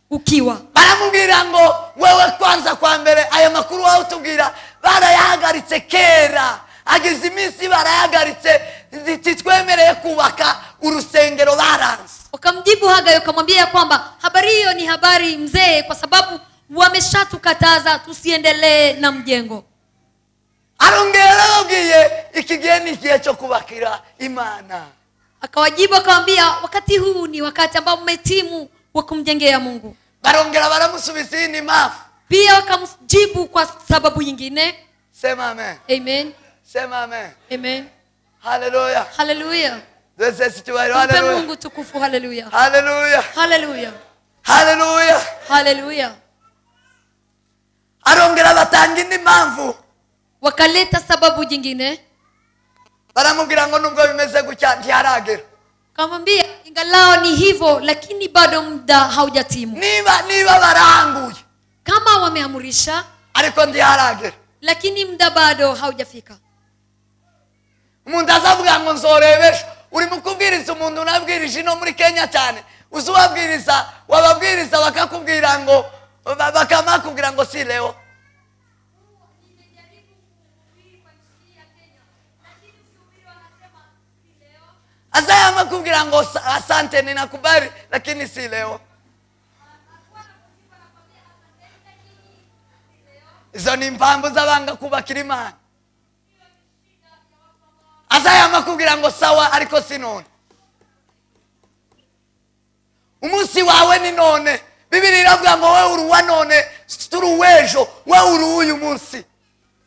ukiwa. Baramubwira ngo wewe kwanza kwa mbere aya makuru wawe utubwira barayahagaritse kera, ageze iminsi barayahagaritse, titwemereye kubaka urusengero baranze. Wakamjibu Hagai wakamwambia kwamba habari hiyo ni habari mzee, kwa sababu wameshatukataza tusiendelee na mjengo. Arongera arababwiye iki gihe ni igihe cyo kubakira Imana. Akawajibu akamwambia wakati huu ni wakati ambao mmetimu wa kumjengea Mungu. Barongera baramusubiza ni mafu. Pia wakamjibu kwa sababu nyingine. Sema amen. Amen. Sema amen. Amen. Hallelujah. Hallelujah. Hallelujah. Mungu tukufu. Hallelujah. Hallelujah. Hallelujah. Hallelujah. Hallelujah. Arongera batanga indi mpamvu. Wakaleta sababu nyingine. Baramubwira ngo nubwo bimeze gutya ntiharagera. Kamwambia ingalao ni hivyo lakini bado muda haujatimu. Niba baranguye. Kama wameamurisha ariko ntiharagera. Lakini muda bado haujafika. Umuntu azavuga ngo nzorebesha. Uri mukubwiriza umuntu unabwirije ino muri Kenya cyane. Uzubabwiriza wababwiriza bakakubwira ngo bakamakubwira ngo si leo. Azaya makubwira ngo asante ninakubali lakini si leo. Izo ni impamvu z'abanga kubakira Imana. Azaya makubwira ngo sawa ariko si none. Umunsi wawe ni none. Bibiri iravuga ngo wewe uri uwa none, turi uw'ejo, wewe uri uyu munsi.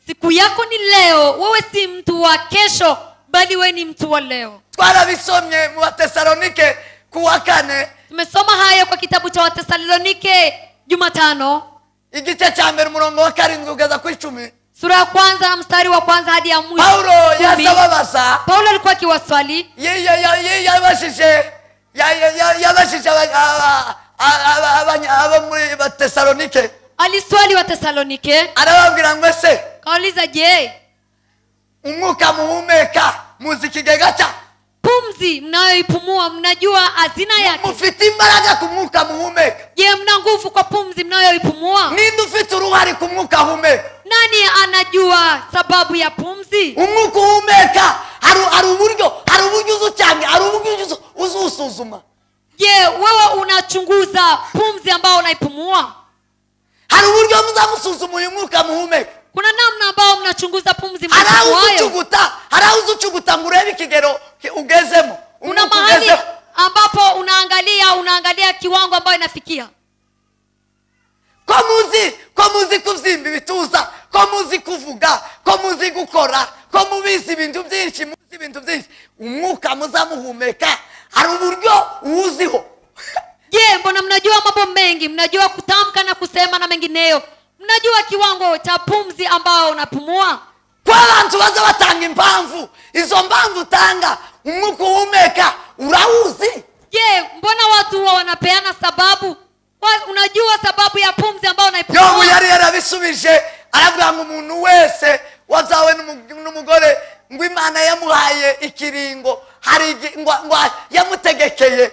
Siku yako ni leo, wewe si mtu wa kesho bali wewe ni mtu wa leo. Twarabisomye mu Batesalonike kuwa kane. Tumesoma hayo kwa kitabu cha Watesalonike Jumatano. Igice cha mbere umurongo wa 7 kugeza ku 10. Sura ya kwanza na mstari wa kwanza hadi ya mwisho. Paulo yasababaza. Paulo alikuwa akiwaswali. Yabashije yabashije abo muri Batesalonike. Aliswali wa Tesalonike. Arababwira ngo se. Kauliza je, umwuka muhumeka muzi ikigega cya pumzi mnayoipumua mnajua hazina yake? Mufite imbaraga ku mwuka muhumeka. Je, mna nguvu kwa pumzi mnayoipumua? Ninde ufite uruhare ku mwuka humeka? Nani anajua sababu ya pumzi? Umwuka uhumeka hari uburyo uzucyange, hari uburyo uzusuzuma. Je, wewe unachunguza pumzi ambao unaipumua? Hari uburyo muzamusuzuma uyu mwuka muhumeka. Kuna namna ambao mnachunguza pumzi mnayoipumua. Hari uzuchuguta ngo urebe ikigero ugezemo. Kuna mahali ambapo unaangalia kiwango ambayo inafikia. Ko muzi kuvyimba ibituza, ko muzi kuvuga, ko muzi gukora, ko mubizi ibintu byinshi, muzi ibintu byinshi. Umwuka muzamuhumeka hari uburyo uwuziho. Je, mbona mnajua mambo mengi, mnajua kutamka na kusema na mengineyo. Mnajua kiwango cha pumzi ambao unapumua? Kwa abantu baza batanga impamvu, izo mpamvu tanga umwuka uhumeka urawuzi. Je, mbona watu huwa wanapeana sababu? Unajua sababu ya pumzi ambayo unaipumua. Yobu yari yarabisubije aravuga ngo umuntu wese wazawe n'umugore ngo Imana yamuhaye ikiringo hari ngo yamutegekeye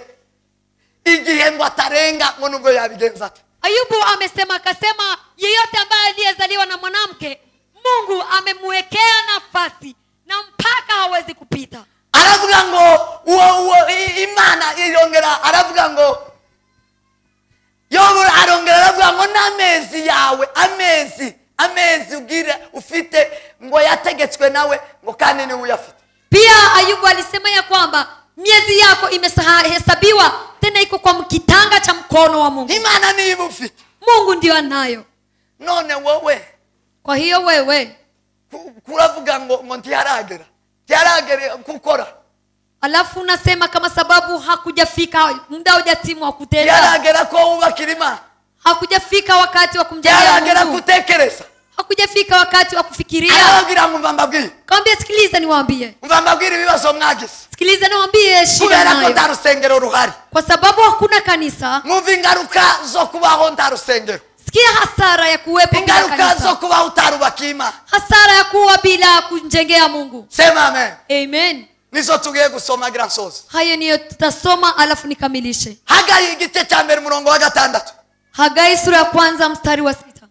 igihe ngo atarenga ngo nubwo yabigenza ate. Ayubu amesema akasema yeyote ambaye aliyezaliwa na mwanamke Mungu amemwekea nafasi na mpaka hawezi kupita. Aravuga ngo uwo Imana irongera aravuga ngo Yobu arongera aravuga ngo n'amezi yawe amezi ugira ufite ngo yategetswe nawe ngo kandi ni uyafite. Pia Ayubu alisema ya kwamba miezi yako imehesabiwa tena iko kwa mkitanga cha mkono wa Mungu. Imana ni ufite. Mungu ndio anayo. None wewe. Kwa hiyo wewe kuravuga ngo ntiharagera. Ntiharagera kukora. Alafu unasema kama sababu hakujafika muda hujatimu wa kutenda. Ntiharagera ko ubakira Imana. Hakujafika wakati wa kumjalia Mungu. Ntiharagera kutekereza. Hakujafika wakati wa kufikiria. Arababwira ngo mbabwire. Kaambia sikiliza niwaambie. Mbabwire ibibazo mwagize. Sikiliza niwaambie shida nayo. Kubera ko nta rusengero ruhari. Kwa sababu hakuna kanisa. Mwumva ingaruka zo kubaho nta rusengero. Sikia hasara ya kuwepo bila kanisa. Ingaruka zo kubaho utarubaka Imana. Hasara ya kuwa bila kumjengea Mungu. Sema amen. Amen. Nizo tugiye gusoma gira nsoze. Hayo niyo tutasoma alafu nikamilishe. Hagai igice cya mbere umurongo wa 6. Hagai sura ya kwanza mstari wa 6.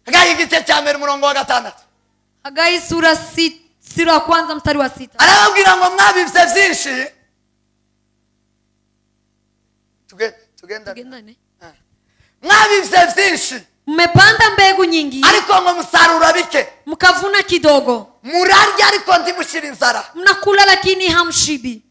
Hagai igice cya mbere umurongo wa 6. Hagai sura ya kwanza mstari wa 6. Arababwira ngo mwabivye byinshi. Tugendane. Mwabivye byinshi. Mmepanda mbegu nyingi. Ariko ngo musarura bike. Mkavuna kidogo. Murarya ariko ntimushira inzara. Mnakula lakini hamshibi.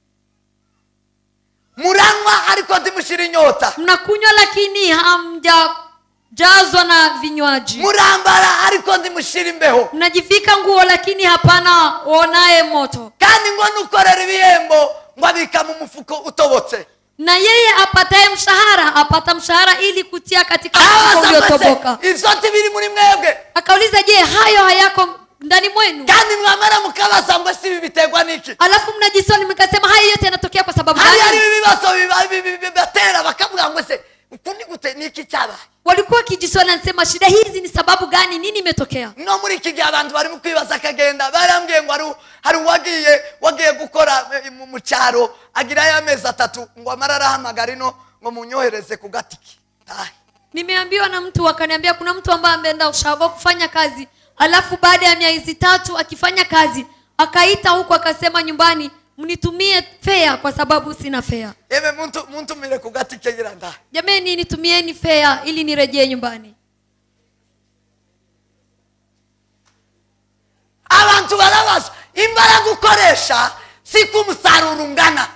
Muranywa ariko ntimushira inyota. Mnakunywa lakini hamjajazwa na vinywaji. Murambara ariko ntimushira imbeho. Mnajifika nguo lakini hapana onaye moto. Kandi ngo nukorera ibihembo ngo abika mu mufuko utobotse. Na yeye apataye mshahara apata mshahara ili kutia katika mfuko uliotoboka. Ivyo biri muri mwebwe. Akauliza je, hayo hayako ndani mwenu? Kandi mwamara mukabaza ngo si bitegwa niki? Alafu mnajiswali mkasema haya yote yanatokea kwa sababu gani? Hari ibibazo bibatera bakavuga ngo se ukundi gute niki cyabaye? Walikuwa kijiswali nasema shida hizi ni sababu gani, nini imetokea? No muri iki gihe abantu bari mu kwibaza akagenda barambwiye ngo hari wagiye gukora mu cyaro agira ya mezi 3 ngo amara arahamagara ino ngo munyohereze ku gatiki. Nimeambiwa na mtu akaniambia kuna mtu ambaye ameenda ushago kufanya kazi, alafu baada ya miezi 3 akifanya kazi akaita huko akasema nyumbani mnitumie fare kwa sababu sina fare. Eme mtu mire ku gatike giranda. Jamani nitumieni fare ili nirejee nyumbani. Abantu barabaza imbaraga ukoresha siku musaruro ungana.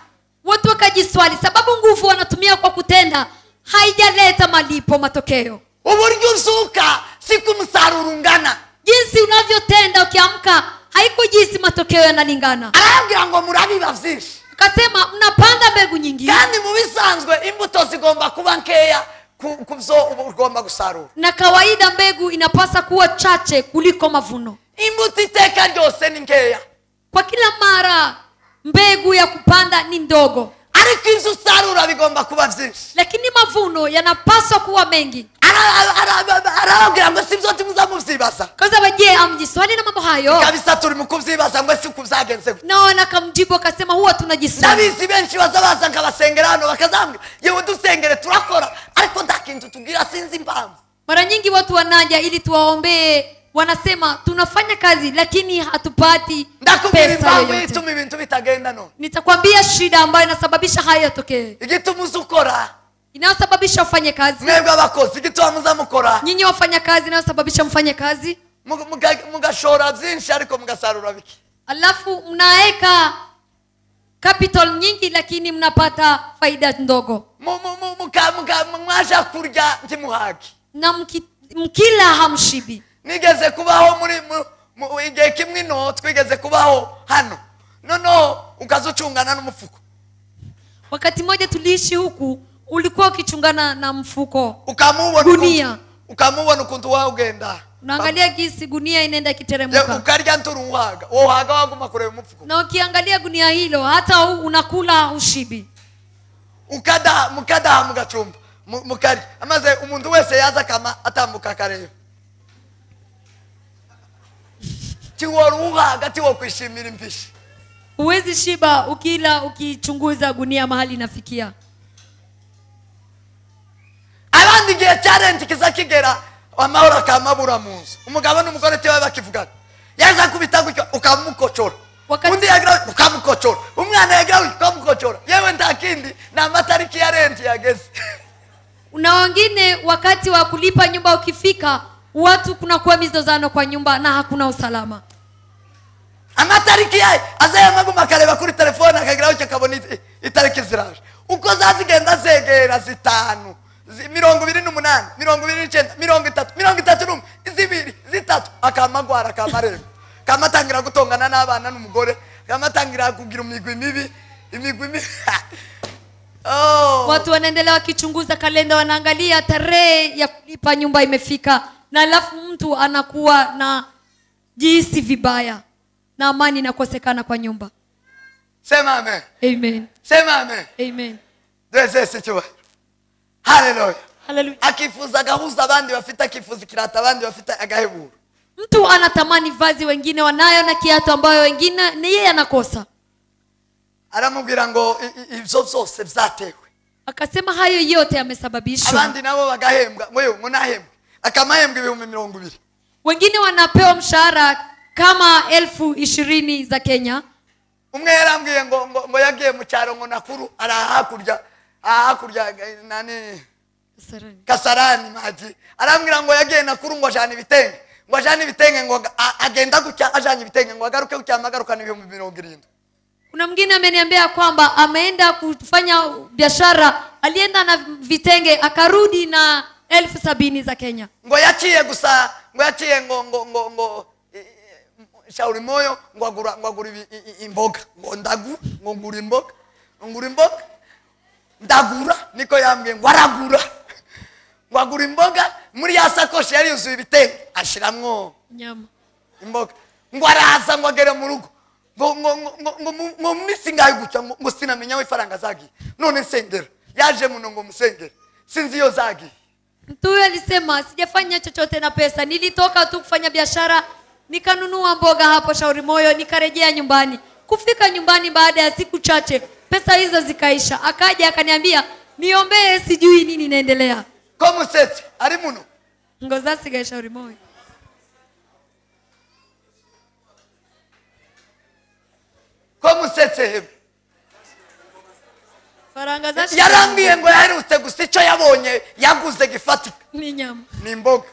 Watu wakajiswali sababu nguvu wanatumia kwa kutenda haijaleta malipo matokeo. Uburyo uzuka siku musaruro ungana. Jinsi unavyotenda ukiamka haiko jinsi matokeo yanalingana. Arabwira ngo murabiba vyinshi. Akasema mnapanda mbegu nyingi. Kandi mu bisanzwe imbuto zigomba kuba nkeya kubzo ugomba gusarura. Na kawaida mbegu inapasa kuwa chache kuliko mavuno. Imbuto iteka ryose ni nkeya. Kwa kila mara mbegu ya kupanda ni ndogo. Ariko ivyo usarura bigomba kuba vyinshi. Lakini mavuno yanapaswa kuwa mengi. Arababwira ngo sivyo ntimuzamuvyibaza. Kaza baje amjiswali na mambo hayo. Kabisa turi mu kuvyibaza ngo si kuvyagenze. Na nakamjibu akasema huwa tunajiswali. Ndabizi benshi bazabaza nkabasengera hano bakazambwira yewe dusengere turakora ariko ndakintu tugira sinzi impamvu. Mara nyingi watu wanaja ili tuwaombee wanasema tunafanya kazi lakini hatupati pesa yoyote. Nitakwambia shida ambayo inasababisha haya yatokee. Inayosababisha ufanye kazi. Nyinyi wafanya kazi inayosababisha mfanye kazi. Alafu mnaeka capital nyingi lakini mnapata faida ndogo. Na mkila hamshibi. Nigeze kubaho muri igihe kimwe no twigeze kubaho hano. No ukazuchungana n'umufuko. Wakati mmoja tuliishi huku ulikuwa ukichungana na mfuko. Gunia. Ukamubona ukuntu wagenda. Unaangalia jinsi gunia inaenda ikiteremka. Ukarya nturuhaga. Wohaga waguma kureba umufuko. Na ukiangalia gunia hilo hata unakula ushibi. Ukadaha mukadaha mugacumba mukarya amaze umuntu wese yaza akama atambuka akareba tiworuha hagati wo kwishimira impishi. Huwezi shiba ukila ukichunguza gunia mahali inafikia. Abandi gihe cyarenti kizakigera amahoro akamabura mu nzu umugabo n'umugore tiwe bakivugana yaza kubita gutyo ukamukocora undi yagira ukamukocora umwana yagira ukamukocora yewe ntakindi na matariki ya renti yageze. Na wengine wakati wa kulipa nyumba ukifika watu kunakuwa mizozano kwa nyumba na hakuna usalama. Amatariki yaye azaya maguma akareba kuri telefone akagira cyo akabona itariki ziraje uko zazigenda zegera zitanu 28 29 30 31 zibiri zitatu akamagwara akamareba kamatangira gutongana n'abana n'umugore kamatangira kugira imigwi mibi imigwi mibi. Oh. Watu wanaendelea wakichunguza kalenda wanaangalia tarehe ya kulipa nyumba imefika na alafu mtu anakuwa na jihisi vibaya na amani inakosekana kwa nyumba. Sema amen. Amen. Sema amen. Amen. Hallelujah. Hallelujah. Akifuza gahuza abandi bafite akifuza kirata abandi bafite agahebura. Mtu anatamani vazi wengine wanayo na kiatu ambayo wengine ni yeye anakosa. Aramubwira ngo ibyo byose byatewe. Akasema hayo yote yamesababishwa. Abandi nabo bagahembwa ngo munahembwe. Akamahembwa 20,000. Wengine wanapewa mshahara kama 20,000 za Kenya. Umwe yarambwiye ngo ngo yagiye mu cyaro ngo nakuru arahakurya ahakurya nani Kasarani maji. Arambwira ngo yagiye nakuru ngo ajana ibitenge. Ngo ajana ibitenge ngo agenda gutya ajana ibitenge ngo agaruke gutya amagarukana 70,000. Kuna mwingine ameniambia kwamba ameenda kufanya biashara, alienda na vitenge akarudi na 70,000 za Kenya. Ngo yaciye gusa, ngo yaciye ngo ngo ngo ngo Shauri Moyo ngo agura imboga, ngo ndagu, ngo ngura imboga, ngura imboga. Ndagura niko yambwiye ngo aragura. Ngo agura imboga muri ya sakoshi yari yuzuye ibitenge ashiramwo nyama. Imboga. Ngo araza ngo agere mu rugo. Ngo ngo ngo ngo misi ngayo gutya ngo sinamenya we ifaranga zagiye. None nsengera. Yaje muno ngo musengere. Sinzi iyo zagiye. Mtu huyo alisema sijafanya chochote na pesa, nilitoka tu kufanya biashara, nikanunua mboga hapo Shauri Moyo, nikarejea nyumbani. Kufika nyumbani baada ya siku chache pesa hizo zikaisha. Akaja akaniambia niombee, sijui nini inaendelea. Como setse ari muno. Ngoza sigaye Shauri Moyo. Como setse faranga za yarambwiye ngo yaherutse gusa icyo yabonye yaguze gifatika ni nyama ni imboga.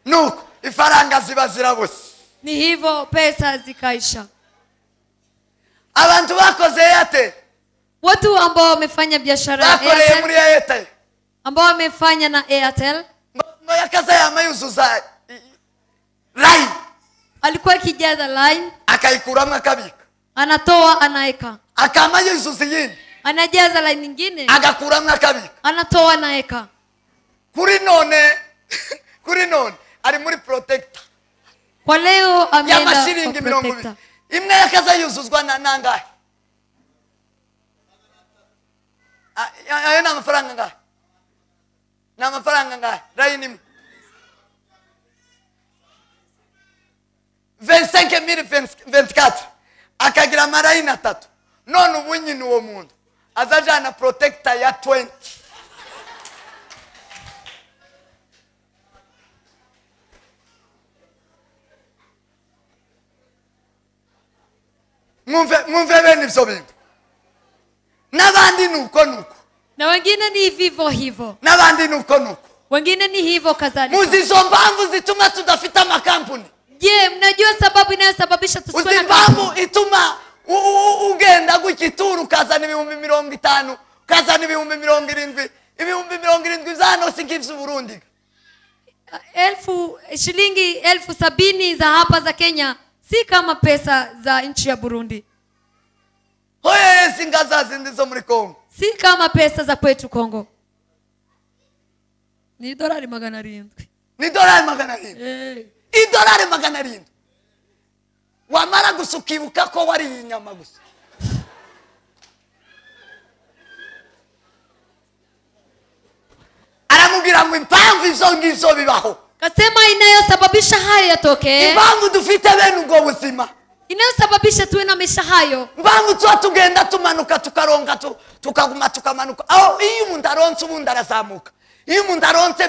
Nuko ifaranga ziba zirabuze. Ni hivyo pesa zikaisha. Abantu bakoze Airtel. Watu ambao wamefanya biashara Airtel. Muri Airtel. Ambao wamefanya na Airtel. Ngo yakaza yamayuzuza line. Alikuwa akijaza line. Akayikuramo akabika. Anatoa anaeka. Akamayuzuza yindi. Anajaza line nyingine. Agakuramo akabika. Anatoa anaeka. Kuri none kuri none ari muri protector. Kwa leo ameenda kwa protector. Imwe yakaza yuzuzwa na nangahe? Ayo na amafaranga ngahe? Na amafaranga ngahe? Line imwe. 25,024 akagira amarayini atatu. None ubu nyine uwo muntu azajana protector ya 20. Mwumve bene ivyo bintu. N'abandi nuko nuko. Na wengine ni vivyo hivyo. N'abandi nuko nuko. Wengine ni hivyo kadhalika. Muzi izo mpamvu zituma tudafite amakampuni. Je, mnajua sababu inayosababisha tusiwe na kampuni? Uzi impamvu ituma ugenda gukituru ukazana 50,000, ukazana 70,000, 70,000 zano singivyo Burundi. Shilingi 70,000 za hapa za Kenya si kama pesa za nchi ya Burundi. Oye singaza zindi zo muri Kongo. Si kama pesa za kwetu Kongo. Ni dolari 700. Ni dolari 700. Idolari 700. Wamara gusukibuka ko wari inyama gusa. Aramubwira ngo impamvu izo ngizo bibaho. Kasema inayosababisha hayo yatokee. Impamvu dufite bene ubwo buzima. Inayosababisha tuwe na maisha hayo. Impamvu tuba tugenda tumanuka tukaronka tukaguma tukamanuka. Aho iyo umuntu aronse ubundi arazamuka. Iyo umuntu aronse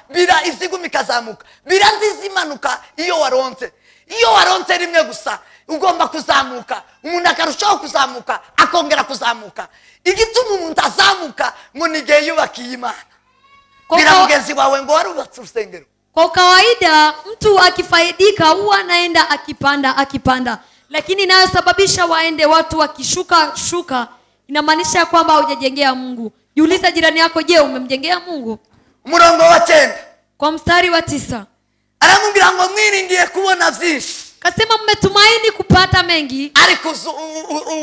bira iziguma ikazamuka. Bira nzizimanuka iyo waronse. Iyo waronse rimwe gusa ugomba kuzamuka. Umuntu akarushaho kuzamuka, akongera kuzamuka. Igituma umuntu azamuka ngo nige yubakiye Imana. Bila mgenzi wawe ngo warubatse urusengero. Kwa kawaida mtu akifaidika huwa anaenda akipanda akipanda, lakini inayosababisha waende watu wakishuka shuka inamaanisha kwamba hujajengea Mungu. Jiuliza jirani yako, je, umemjengea Mungu? Umurongo wa 9. Kwa mstari wa 9. Aramubwira ngo mwiringiye kubona byinshi. Kasema mmetumaini kupata mengi, ariko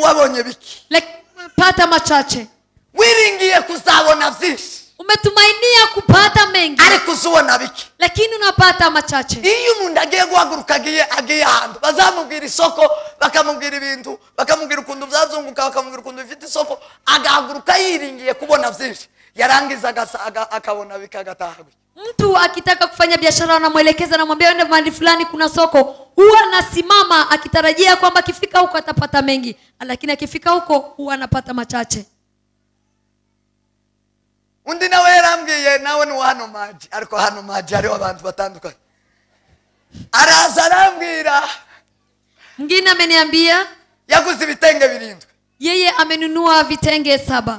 wabonye biki? Lakini pata machache. Wiringiye kuzabona byinshi. Umetumainia kupata mengi, ariko uzubona biki? Lakini unapata machache. Iyo umuntu agiye guhaguruka agiye ahantu bazamubwira isoko, bakamubwira ibintu, bakamubwira ukuntu byazunguka, bakamubwira ukuntu bifite isoko, agahaguruka yiringiye kubona byinshi, yarangiza akabona bikagataha. Mtu akitaka kufanya biashara anamwelekeza, anamwambia ende mahali fulani kuna soko, huwa anasimama akitarajia kwamba akifika huko atapata mengi, lakini akifika huko huwa anapata machache. Undi nawe yarambwiye nawe ni hano maji, ariko hano maji hariho abantu batandukanye. Araza arambwira. Mwingine ameniambia yaguze ibitenge 7. Yeye amenunua vitenge 7.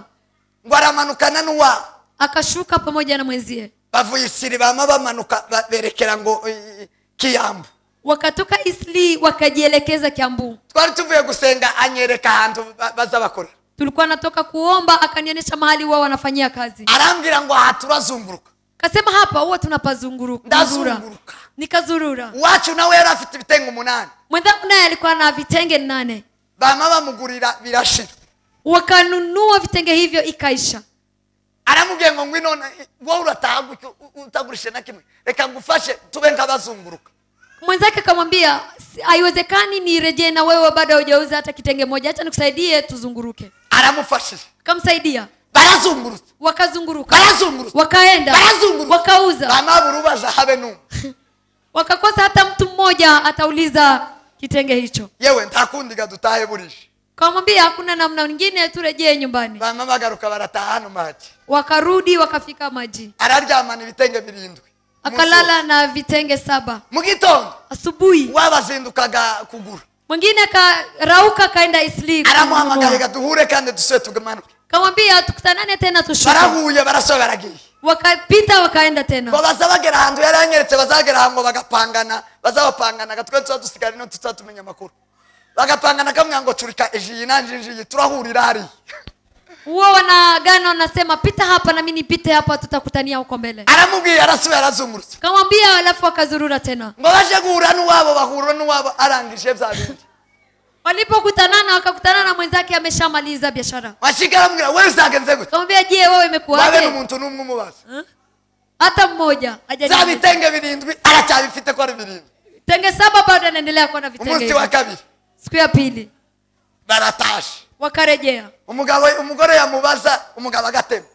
Ngo aramanukana n'uwa. Akashuka pamoja na mwenzie. Bavuye Isiri bama bamanuka berekera ngo Kiambu. Wakatoka Isli wakajielekeza Kiambu. Twari tuvuye gusenga anyereka ahantu bazabakora. Tulikuwa natoka kuomba akanionyesha mahali wao wanafanyia kazi. Arambwira ngo aha turazunguruka. Kasema hapa huwa tunapazunguruka. Ndazunguruka. Nikazurura. Wacu nawe yari afite ibitenge 8. Mwenzangu naye alikuwa na vitenge 8. Bama bamugurira birashira. Wakanunua vitenge hivyo ikaisha. Aramubwiye ngo ngwino wowe urataha utagurishe na kimwe. Reka ngufashe tube nk'abazunguruka. Mwenzake akamwambia haiwezekani nirejee na wewe bado hujauza hata kitenge moja, acha nikusaidie tuzunguruke. Aramufashije. Akamsaidia. Barazunguruka. Wakazunguruka. Barazunguruka. Wakaenda. Barazunguruka. Wakauza. Bamaburubaza habe numwe. Wakakosa hata mtu mmoja atauliza kitenge hicho. Yewe ntakundiga dutahe burije. Akamwambia hakuna namna nyingine, turejee nyumbani. Bama bagaruka barataha no maji. Wakarudi wakafika maji. Araryamana ibitenge 7. Akalala na vitenge 7. Mu gitondo asubuhi wabazindukaga kugura. Mwingine akarauka kaenda Isli. Aramuhamagaye duhure kandi dusubire tumanuke. Kamwambia tukutanane tena tushuke. Barahuye barasoba baragiye. Wakapita wakaenda tena. Ngo bazabagera ahantu yaranyeretse bazagera aho bagapangana, bazabapangana gatwe tuza dusigara no tutatumenya amakuru. Bagapangana kamwe ngo turika ejiyi nanje njiyi turahurira hari. Huwa wanaagana wanasema pita hapa na mimi nipite hapa, tutakutania huko mbele. Aramubwiye arasubira arazungurutse. Kamwambia alafu akazurura tena. Ngo baje guhura n'uwabo bahura n'uwabo arangije bya bindi. Walipokutanana wakakutana na mwenzake ameshamaliza biashara. Washika aramubwira wewe uzagenze gute? Kamwambia je, wewe imekuwaje? Wabe n'umuntu n'umwe umubaza. Hata mmoja hajajibu. Za vitenge 7 aracyabifite ko ari 7. Vitenge 7 bado anaendelea kuwa na vitenge. Umunsi wa kabiri. Siku ya pili. Baratashe. Wakarejea. Umugabo umugore yamubaza umugabo agatema.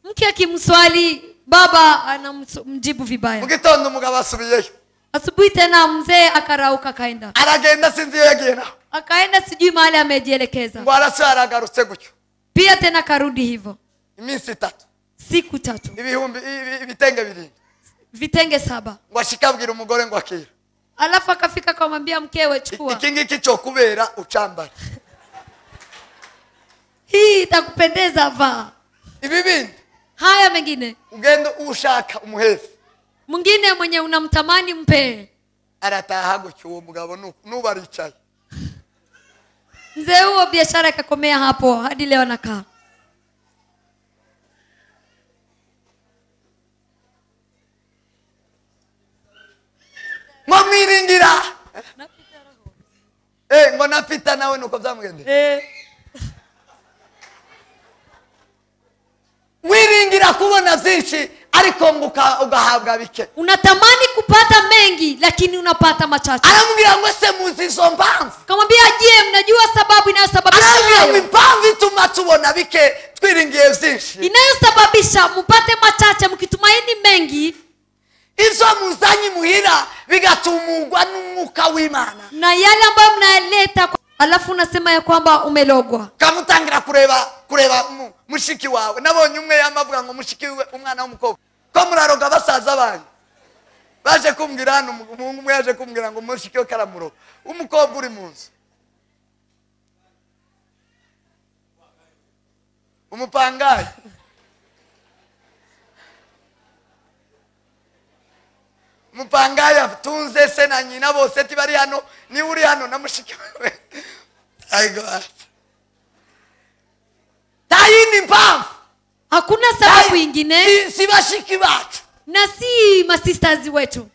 Mke akimswali baba anamjibu vibaya. Mu gitondo umugabo asubiyeyo. Asubuhi tena mzee akarauka kaenda. Aragenda sinzi iyo yagiye naho. Akaenda sijui mahali amejielekeza. Ngo arasara agarutse gutyo. Pia tena karudi hivyo. Iminsi 3. Siku 3. Ibihumbi ibitenge 7. Vitenge 7. Ngo ashikabwira umugore ngo akira. Alafu akafika akamwambia mkewe chukua. Iki ngiki cyo kubera ucambara. Hii itakupendeza vaa. Ibi bindi. Haya mengine. Ugende ushaka umuheze. Mwingine mwenye unamtamani mpe. Arataha gutyo uwo mugabo nuba aricaye. Mzee huo biashara ikakomea hapo hadi leo anakaa. Mwamiringira. Ngo napita nawe nuko byamugendeye. Wiringira kubona byinshi ariko ugahabwa bike. Unatamani kupata mengi lakini unapata machache. Aramubwira ngo se muzi izo mpamvu? Akamwambia je, mnajua sababu inayosababisha hayo? Impamvu ituma tubona bike twiringiye byinshi, inayosababisha mupate machache mkitumaini mengi. Izo muzanyi muhira bigatumugwa n'umwuka w'Imana, na yale ambayo mnayaleta alafu unasema ya kwamba umelogwa. Kamutangira kureba mushiki wawe. Nabonye umwe yamavuga ngo mushiki we umwana w'umukobwa ko muraroga basaza banyu. Baje kumbwira hano umuhungu umwe yaje kumbwira ngo mushiki we karamuro umukobwa uri mu nzu umupangaye. Mupangaya tunze se na nyina bose tibari hano ni uri hano na mushiki we. Aigo. Tayini mpamvu. Hakuna sababu ingine. Si bashiki bacu. Na si masisters wetu.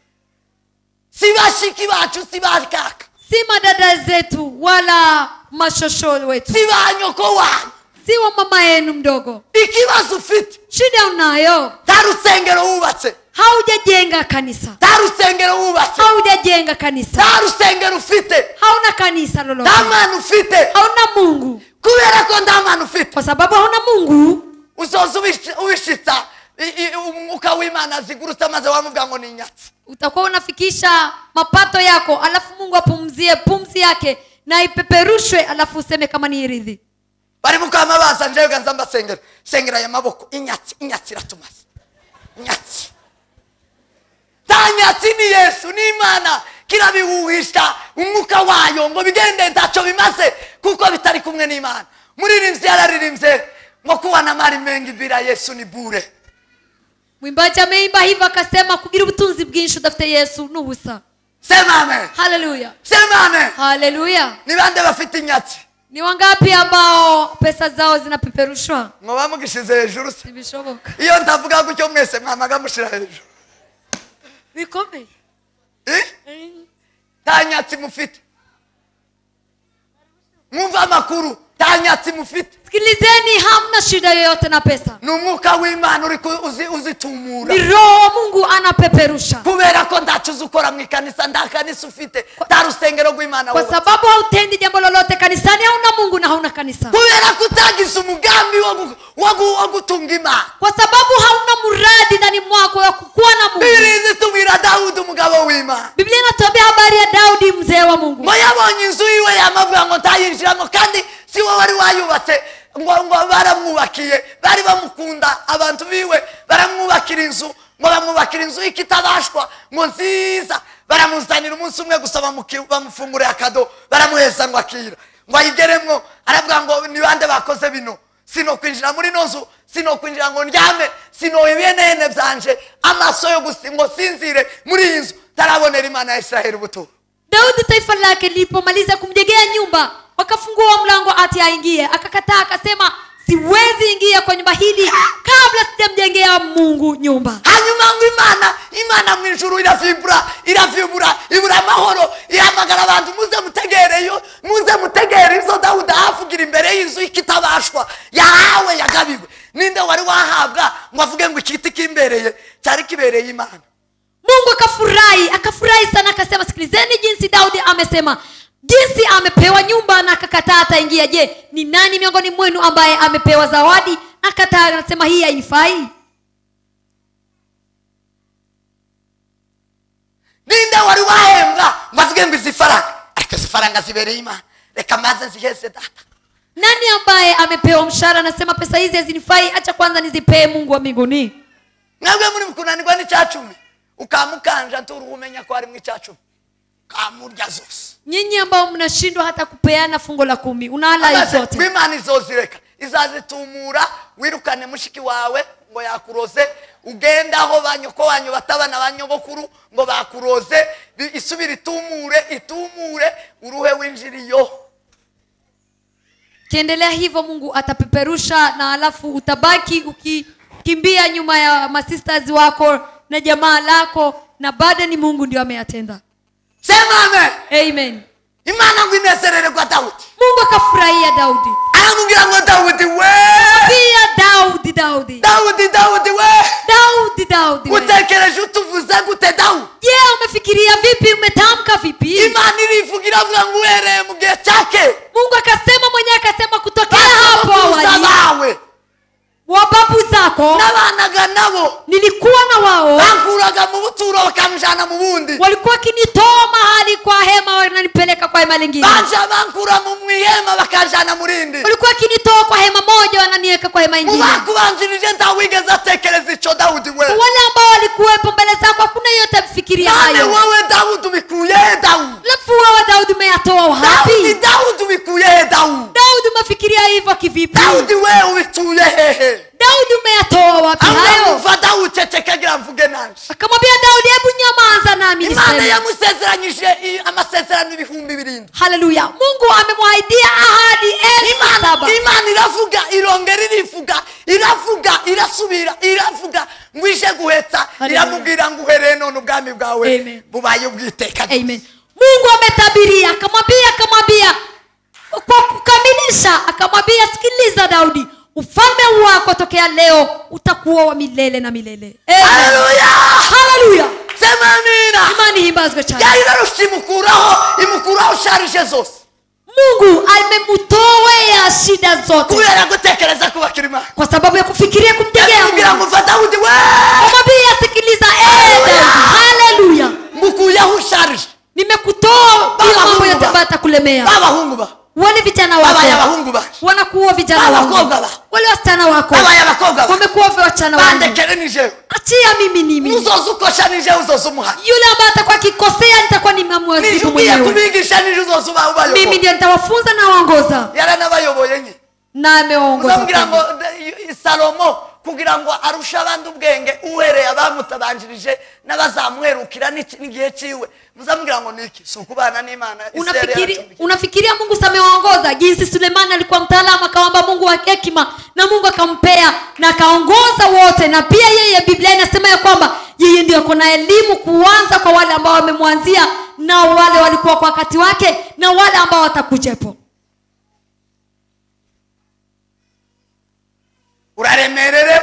Si bashiki bacu, si bakaka. Si madada zetu wala mashosho wetu. Si banyoko wanyu. Si wa mama yenu mdogo. Ikibazo ufite. Shida unayo. Tarusengero wubatse. Haujajenga kanisa. Tarusengero wubatse. Haujajenga kanisa. Tarusengero ufite. Hauna kanisa lolote. Ndamana ufite. Hauna Mungu. Kubera ko ndamana ufite. Kwa sababu hauna Mungu. Uzoza ubishitsa umwuka w'Imana zigurutse maze wamuvuga ngo ni inyatsi. Utakuwa unafikisha mapato yako alafu Mungu apumzie pumzi yake na ipeperushwe alafu useme kama ni ridhi. Bari mukama baza njewe ganza mbasengera. Sengera ya maboko inyatsi inyatsi iratumaze. Inyatsi. Tanyatsi ni Yesu ni Imana kirabihuhisha umwuka wayo ngo bigende ntacyo bimaze kuko bitari kumwe n'Imana. Muririmbyi yararirimbye ngo kuwa na mali mengi bila Yesu ni bure. Mwimbaji ameimba hivyo akasema kugira ubutunzi bwinshi udafite Yesu ni ubusa. Sema amen. Haleluya. Sema amen. Haleluya. Ni bande bafite inyatsi? Ni wangapi ambao pesa zao zinapeperushwa? Ngo bamugishize hejuru se. Ntibishoboka. Iyo ndavuga gutyo mwese mwamaga mushira hejuru. Bikomeye. Tanyatsi mufite. Mwumva amakuru tanyatsi mufite. Sikilizeni, hamna shida yoyote na pesa. Ni umwuka w'Imana uri uzitumura. Ni roho wa Mungu anapeperusha. Kubera ko ndacuza ukora mu ikanisa nda kanisa ufite tarusengero rw'Imana. Kwa sababu hautendi jambo lolote kanisani, hauna Mungu na hauna kanisa. Kubera kutagiza umugambi wo gutunga Imana. Kwa sababu hauna muradi ndani mwako wa kuwa na Mungu. Biblia itubwira Daudi umugabo w'Imana. Biblia inatuambia habari ya Daudi mzee wa Mungu. Ngo yabonye inzu yiwe yamavuga ngo ntayinjiramo kandi si wowe wari wayubatse ngo baramwubakiye bari bamukunda abantu biwe baramwubakira inzu ngo bamwubakira inzu ikitabashwa ngo nziza baramuzanira umunsi umwe gusa bamufungurira akado baramuheza ngo akira ngo ayigeremwo aravuga ngo ni bande bakoze bino sino kwinjira muri no nzu sino kwinjira ngo ndyame sino ibinene byanje amaso yo ngo sinzire muri iyi nzu tarabonera Imana ya Israeli ubuturo. Daudi taifa lake lilipomaliza kumjengea nyumba wakafungua mlango ati aingie, akakataa akasema siwezi ingia kwa nyumba hili kabla sijamjengea Mungu nyumba. Hanyuma ngo Imana mu ijuru iravibura ibura amahoro ihamagara abantu muze mutegereyo muze mutegere izo Daudi avugira imbere y'inzu ikitabashwa yahawe yagabiwe. Ninde wari wahabwa ngo avuge ngo ikiti kimbereye cyari kibereye Imana? Mungu akafurahi sana akasema sikilizeni jinsi Daudi amesema, jinsi amepewa nyumba na akakataa ataingia. Je, ni nani miongoni mwenu ambaye amepewa zawadi akataa anasema hii haifai? Ninde wari wahembwa ngo avuge ngo izi faranga ariko izi faranga zibereye Imana reka maze nziheze data? Nani ambaye amepewa mshahara anasema pesa hizi hazinifai, acha kwanza nizipee Mungu wa mbinguni? Mwebwe muri mukunanirwa n'icyacumi ukamukanja nturuhumenya ko ari mu icyacumi kamurya zose. Nyinyi ambao mnashindwa hata kupeana fungo la 10 unala zote. Imana izozireka izazitumura wirukane mushiki wawe ngo yakuroze ugenda aho banyoko wanyu batabana banyogokuru ngo bakuroze isubira itumure uruhe winjiriyo. Kiendelea hivyo Mungu atapeperusha na alafu utabaki ukikimbia nyuma ya masisters wako na jamaa lako na bado ni Mungu ndio ameyatenda. Sema amen. Amen. Imana ngo inezererwa Dawudi. Mungu akafurahia Daudi. Aramubwira ngo Dawudi we. Pia Daudi Daudi. Daudi Daudi we. Daudi Daudi. Utekereje utuvuze gute Daudi? Je, umefikiria vipi? Umetamka vipi? Imana irivugira avuga ngo uhereye mu gihe cyake. Mungu akasema mwenyewe, akasema kutokea hapo awali. Wa babu zako nabanaga nabo, nilikuwa na wao, bankuraga mu buturo bakamjana mu bundi, walikuwa kinitoa mahali kwa hema wananipeleka kwa hema lingine, banja bankura mu mwihema bakanjana murindi, walikuwa kinitoa kwa hema moja wananiweka kwa hema nyingine. Mubakubanjirije ndawigeze atekereza ico Daudi we. Wale ambao walikuwepo mbele zako hakuna yeyote afikiria hayo. Wewe Daudi ubikuye Daudi. Alafu wewe Daudi umeyatoa wapi? Daudi Daudi ubikuye Daudi. Daudi umefikiria hivyo kivipi? Daudi wewe ubituye hehe. Daudi umeyatoa wapi hayo? Daudi cecekagira mvuge nanje. Akamwambia Daudi, hebu nyamaza nami niseme. Imana yamusezeranyije amasezerano 7,000. Haleluya. Mungu amemwahidia ahadi 7,000. Imana iravuga, irongera irivuga, iravuga, irasubira, iravuga ngwije guhetsa, iramubwira ngo uhereye none ubwami bwawe bubaye ubwiteka. Amen. Mungu ametabiria, akamwambia kwa kukamilisha, akamwambia sikiliza Daudi, ufalme wako tokea leo utakuwa wa milele na milele. Haleluya. Haleluya. Sema amina. Imani himbazwe cyane. Yari imukuraho charge zose. Mungu amemtoa shida zote. Kubera gutekereza kubakira Imana. Kwa sababu ya kufikiria kumtegea Mungu. Mungu Daudi we. Akamwambia sikiliza Daudi. Haleluya. Mukuyaho charge. Nimekutoa bila mambo yote ambayo yatakulemea. Baba ba. Wale vijana wako wanakuwa vijana wako, wale wasichana wako wamekuwa wasichana wangu. Achia mimi ni mimi. Yule ambaye atakuwa akikosea nitakuwa nimemwadhibu mwenyewe. Mimi ndiye nitawafunza na waongoza. Na ameongoza. Salomo kugira ngo arusha abandi ubwenge uhereye abamutabanjirije n'abazamuherukira n'igihe ciwe. Muzamubwira ngo niki sukubana n'Imana. Unafikiria Mungu samewaongoza jinsi Sulemani alikuwa mtaalamu akaomba Mungu wa hekima na Mungu akampea na akaongoza wote, na pia yeye Biblia inasema ya kwamba yeye ndiye ako na elimu kuanza kwa wale ambao wamemwanzia na wale walikuwa kwa wakati wake na wale ambao watakujepo. Uraremerere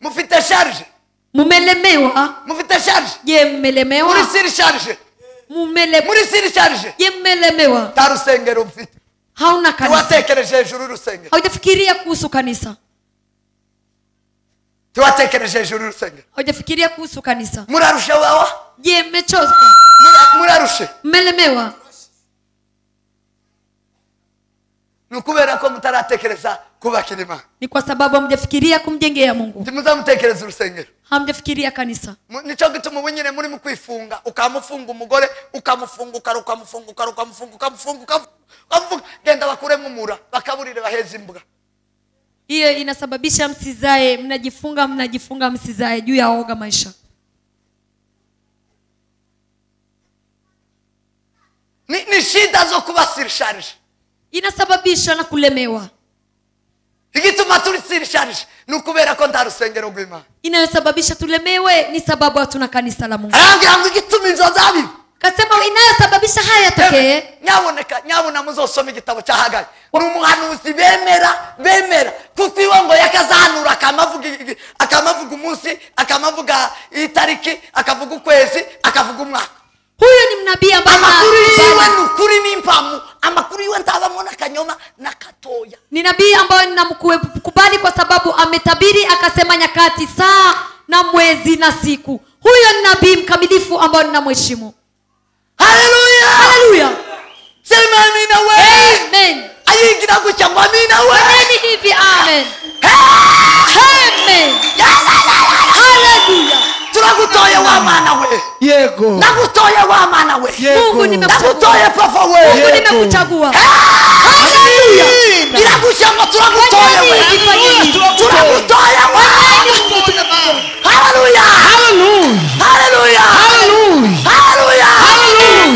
mufite charge. Mumelemewa. Mufite charge. Je, mmelemewa? Muri siri charge. Muri siri charge. Je, mmelemewa? Tarusengero mfite. Hauna kanisa. Tuwatekereje hejuru y'urusengero. Haujafikiria kuhusu kanisa. Tuwatekereje hejuru y'urusengero. Haujafikiria kuhusu kanisa. Murarushe wawa? Je, mmechoka? Murarushe. Mmelemewa. Nukubera ko mutaratekereza kubakira Imana. Ni kwa sababu hamjafikiria kumjengea Mungu. Ntimuzamutekereza urusengero. Hamjafikiria kanisa. Nico gituma ubunyine muri mu kwifunga, ukamufunga umugore, ukamufunga ukamufunga ukamufunga ukamufunga ukamufunga, genda bakuremo umura, bakaburire baheze imbwa. Hiyo inasababisha msizae, mnajifunga msizae juu ya oga maisha. Ni shida zo kuba surcharge. Inasababisha na kulemewa. Igituma turi surcharge nukubera ko nta rusengero rw'Imana. Inayosababisha tulemewe ni sababu hatuna kanisa la Mungu. Arangira ngo igituma inzo zabi. Kasema inayosababisha haya tokee. Nyaboneka nyabona muzosoma igitabo cya Hagayi. Uri umuhanuzi bemera kuko iwe ngo yakazahanura akamavuga umunsi, akamavuga itariki, akavuga ukwezi, akavuga umwaka. Huyo ni mnabii ambaye amakuru yiwe nukuri n'impamu, amakuru yiwe ntabamona kanyoma na katoya. Ni nabii ambaye ninamkubali kwa sababu ametabiri akasema nyakati, saa na mwezi na siku. Huyo ni nabii mkamilifu ambaye ninamheshimu. Haleluya! Haleluya! Sema amina we. Amen. Ayigira gucya ngo amina we. Amen hivi amen. Amen. Haleluya. Turagutoye wa mana we. Yego. Nagutoye wa mana we. Mungu nimekuchagua. Nagutoye papa we. Mungu nimekuchagua. Haleluya. Iragucya ngo turagutoye we. Turagutoye we. Haleluya. Haleluya. Haleluya. Haleluya. Haleluya. Haleluya.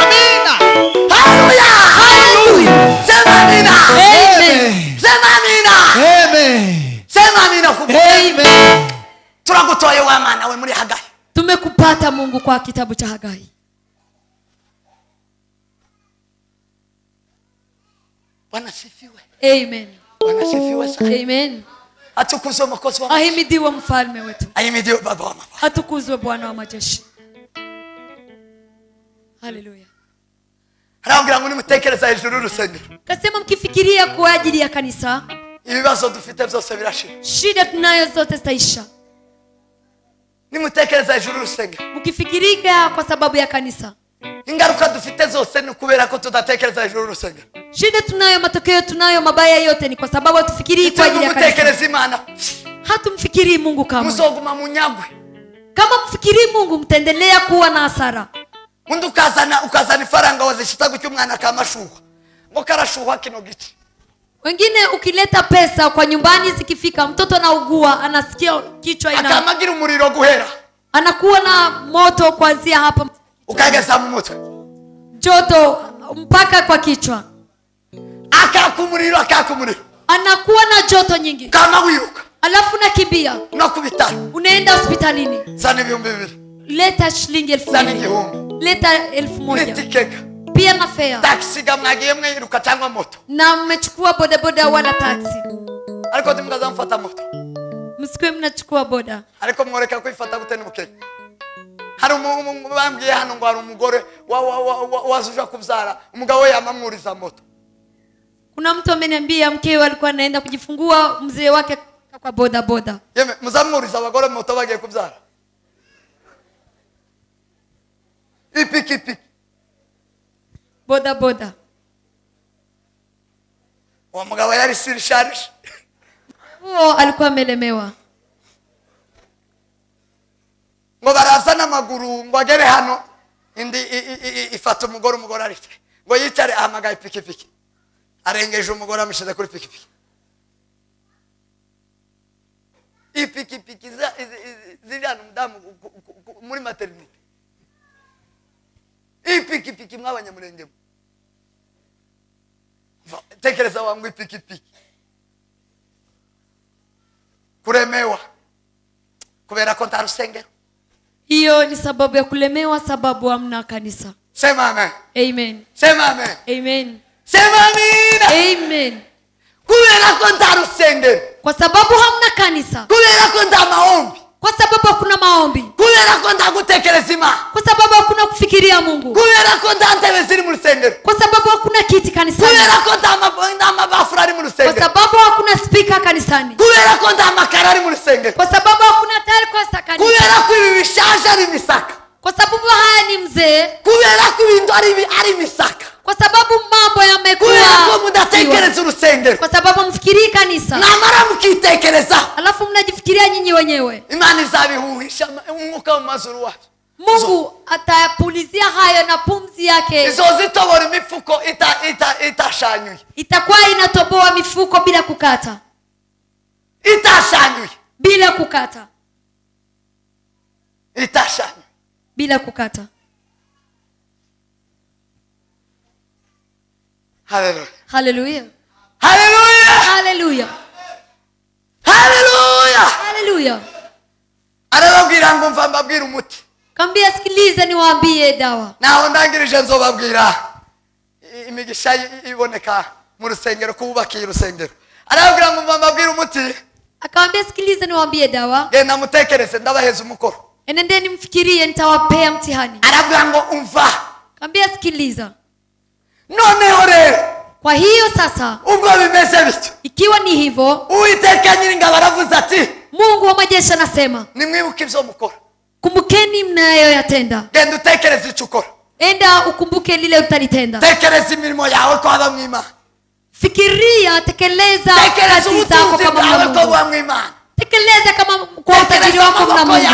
Amina. Haleluya. Haleluya. Sema amina. Amen. Sema amina. Amen. Sema amina. Amen. wa Mana we muri Hagai. Tumekupata Mungu kwa kitabu cha Hagai. Bwana sifiwe. Amen. Bwana sifiwe sana. Amen. Atukuzwe Mwokozi wa Ahimidiwe mfalme wetu. Ahimidiwe Baba wa mabwana. Atukuzwe Bwana wa majeshi. Haleluya. Arambwira ngo nimutekereza hejuru y'urusengero. Kasema mkifikiria kwa ajili ya kanisa, ibibazo dufite byose birashira. Shida tunayo zote zitaisha. Nimutekereza hejuru y'urusengero. Mkifikiria kwa sababu ya kanisa. Ingaruka dufite zose ni kubera ko tudatekereza hejuru y'urusengero. Shida tunayo, matokeo tunayo, mabaya yote ni kwa sababu hatufikirii kwa ajili ya kanisa. Imana. Hatumfikirii Mungu kamwe. Muzoguma munyagwe. Kama mfikirii Mungu mtaendelea kuwa na hasara. Undi ukazana ifaranga wazishita gutyo umwana kamashuha. Ngo karashuha kino giti. Wengine ukileta pesa kwa nyumbani zikifika mtoto anaugua, anasikia kichwa ina. Akamagira umuriro guhera. Anakuwa na moto kuanzia hapa. Ukageza mu mutwe. Joto mpaka kwa kichwa. Akakumuriro akakumuriro. Anakuwa na joto nyingi. Kama wiruka. Alafu nakimbia. No kubitaro. Unaenda hospitalini. Zana 2000. Leta shilingi 1000. Zana 1000. Leta 1000. Nitikeka. Pia na fare. Taxi gamwagiye mwiruka cyangwa moto. Na mmechukua boda boda wala taxi. Ariko timukaza mfata moto. Msikwe mnachukua boda. Ariko mworeka kwifata gute n'ubukene. Hari bambwiye hano ngo hari umugore wazuja kubyara umugabo we yamamwuriza moto. Kuna mtu ameniambia mkewe alikuwa anaenda kujifungua mzee wake kwa boda boda. Yeme muzamwuriza abagore moto bagiye kubyara. Ipikipiki. Boda boda. Uwo mugabo yari surcharge. Huo alikuwa amelemewa. Ngo barazana amaguru ngo agere hano indi ifata umugore umugore aricaye ngo yicare ahamagaye ipikipiki arengeje umugore amushize kuri pikipiki. Ipikipiki zijana umudamu muri maternité. Ipikipiki mw'abanyamurenge. Tekereza wangu ipikipiki. Kuremewa. Kubera ko nta rusengero. Hiyo ni sababu ya kulemewa, sababu hamna kanisa. Sema amen. Amen. Sema amen. Amen. Sema amina. Amen. Kubera ko nta rusengero. Kwa sababu hamna kanisa. Kubera ko nta maombi. Kwa sababu hakuna maombi. Kubera ko nta gutekereza Imana. Kwa sababu hakuna kufikiria Mungu. Kubera ko nta ntebe ziri mu rusengero. Kwa sababu hakuna kiti kanisani. Kubera ko nta mabafure ari mu rusengero. Kwa sababu hakuna speaker kanisani. Kubera ko nta makara ari mu rusengero. Kwa sababu hakuna tayari kwa kanisa. Kubera ko ibi bishaje ari misaka. Kwa sababu haya ni mzee. Kubera ko ibintu ari misaka. Kwa sababu mambo yamekuwa. Kubera ko mudatekereza urusengero. Kwa sababu mfikirii kanisa. Namara mukitekereza. Alafu mnajifikiria nyinyi wenyewe. Imana izabihuhisha umwuka mu mazuru wacu. Mungu atayapulizia hayo na pumzi yake. Izo zitobora imifuko itashanyuye. Itakuwa inatoboa mifuko bila kukata. Itashanyuye. Bila kukata. Itashanyuye. Bila kukata. Haleluya. Haleluya. Haleluya. Haleluya. Haleluya. Haleluya. Arababwira ngo mva mbabwira umuti. Kambia sikiliza niwaambie dawa. Naho ndangirije nzobabwira imigisha iboneka mu rusengero kububakiye urusengero. Arababwira ngo mva mbabwira umuti. Akawaambia sikiliza niwaambie dawa. Genda mutekereze ndabaheza umukoro. Enendeni mfikirie nitawapea mtihani. Arababwira ngo umva. Kambia sikiliza. Noneho rero. Kwa hiyo sasa ubwo bimeze bityo. Ikiwa ni hivyo, Uwiteka Nyiringabo aravuze ati, Mungu wa majeshi anasema, nimwibuke ibyo mukora. Kumbukeni mnayoyatenda. Genda utekereze icyo ukora. Enda ukumbuke lile utalitenda. Tekereza imirimo yawe ko aba mw'Imana. Fikiria, tekeleza kazi zako kama Mungu. Tekeleza kama kwa utajiri wako mna Mungu.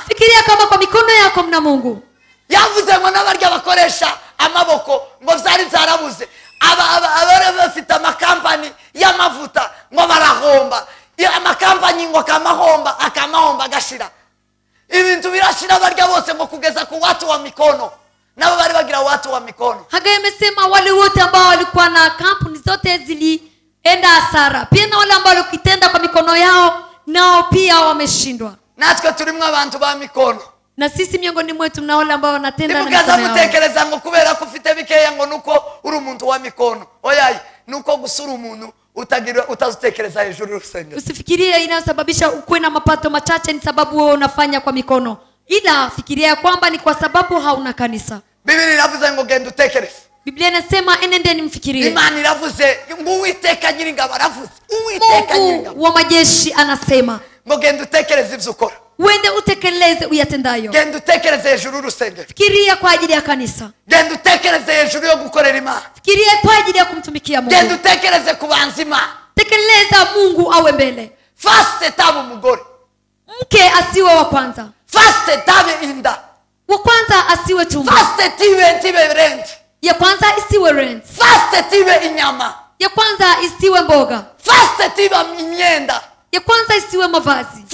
Fikiria kama kwa mikono yako mna Mungu. Yavuze ngo n'abarya bakoresha amaboko ngo byari byarabuze. Abari bafite amakampani y'amavuta ngo barahomba. Amakampani ngo akamahomba akamahomba agashira. Ibintu birashira barya bose ngo kugeza ku watu wa mikono. Nabo bari bagira watu wa mikono. Hagai amesema wale wote ambao walikuwa na kampuni zote zilienda hasara. Pia na wale ambao walikitenda kwa mikono yao nao pia wameshindwa. Natwe turimo abantu ba mikono. Na sisi miongoni mwetu mna wale ambao wanatenda na Ntimukaza mikono yao. Mutekereza ngo kubera ko ufite bikeya ngo nuko uri umuntu wa mikono. Oya, nuko gusura umuntu utagira utazutekereza hejuru y'urusengero. Usifikirie inayosababisha ukuwe na mapato machache ni sababu wewe unafanya kwa mikono. Ila fikiria kwamba ni kwa sababu hauna kanisa. Biblia iravuze ngo genda utekereze. Biblia inasema enendeni mfikirie. Imana iravuze ngo Uwiteka Nyiringabo aravuze. Uwiteka Nyiringabo Mungu wa majeshi anasema ngo genda utekereze ibyo ukora. Uende utekeleze uyatendayo. Genda utekereze hejuru y'urusengero. Fikiria kwa ajili ya kanisa. Genda utekereze hejuru yo gukorera Imana. Fikiria kwa ajili ya kumtumikia Mungu. Genda utekereze kubanza Imana. Tekeleza Mungu awe mbele. Faste tabu mugore. Mke asiwe wa kwanza. Faste tabe inda. Wa kwanza asiwe tumbo. Faste tibe rent. Ya kwanza isiwe rent. Faste tibe inyama. Ya kwanza isiwe mboga. Faste tiba imyenda. Ya kwanza isiwe mavazi.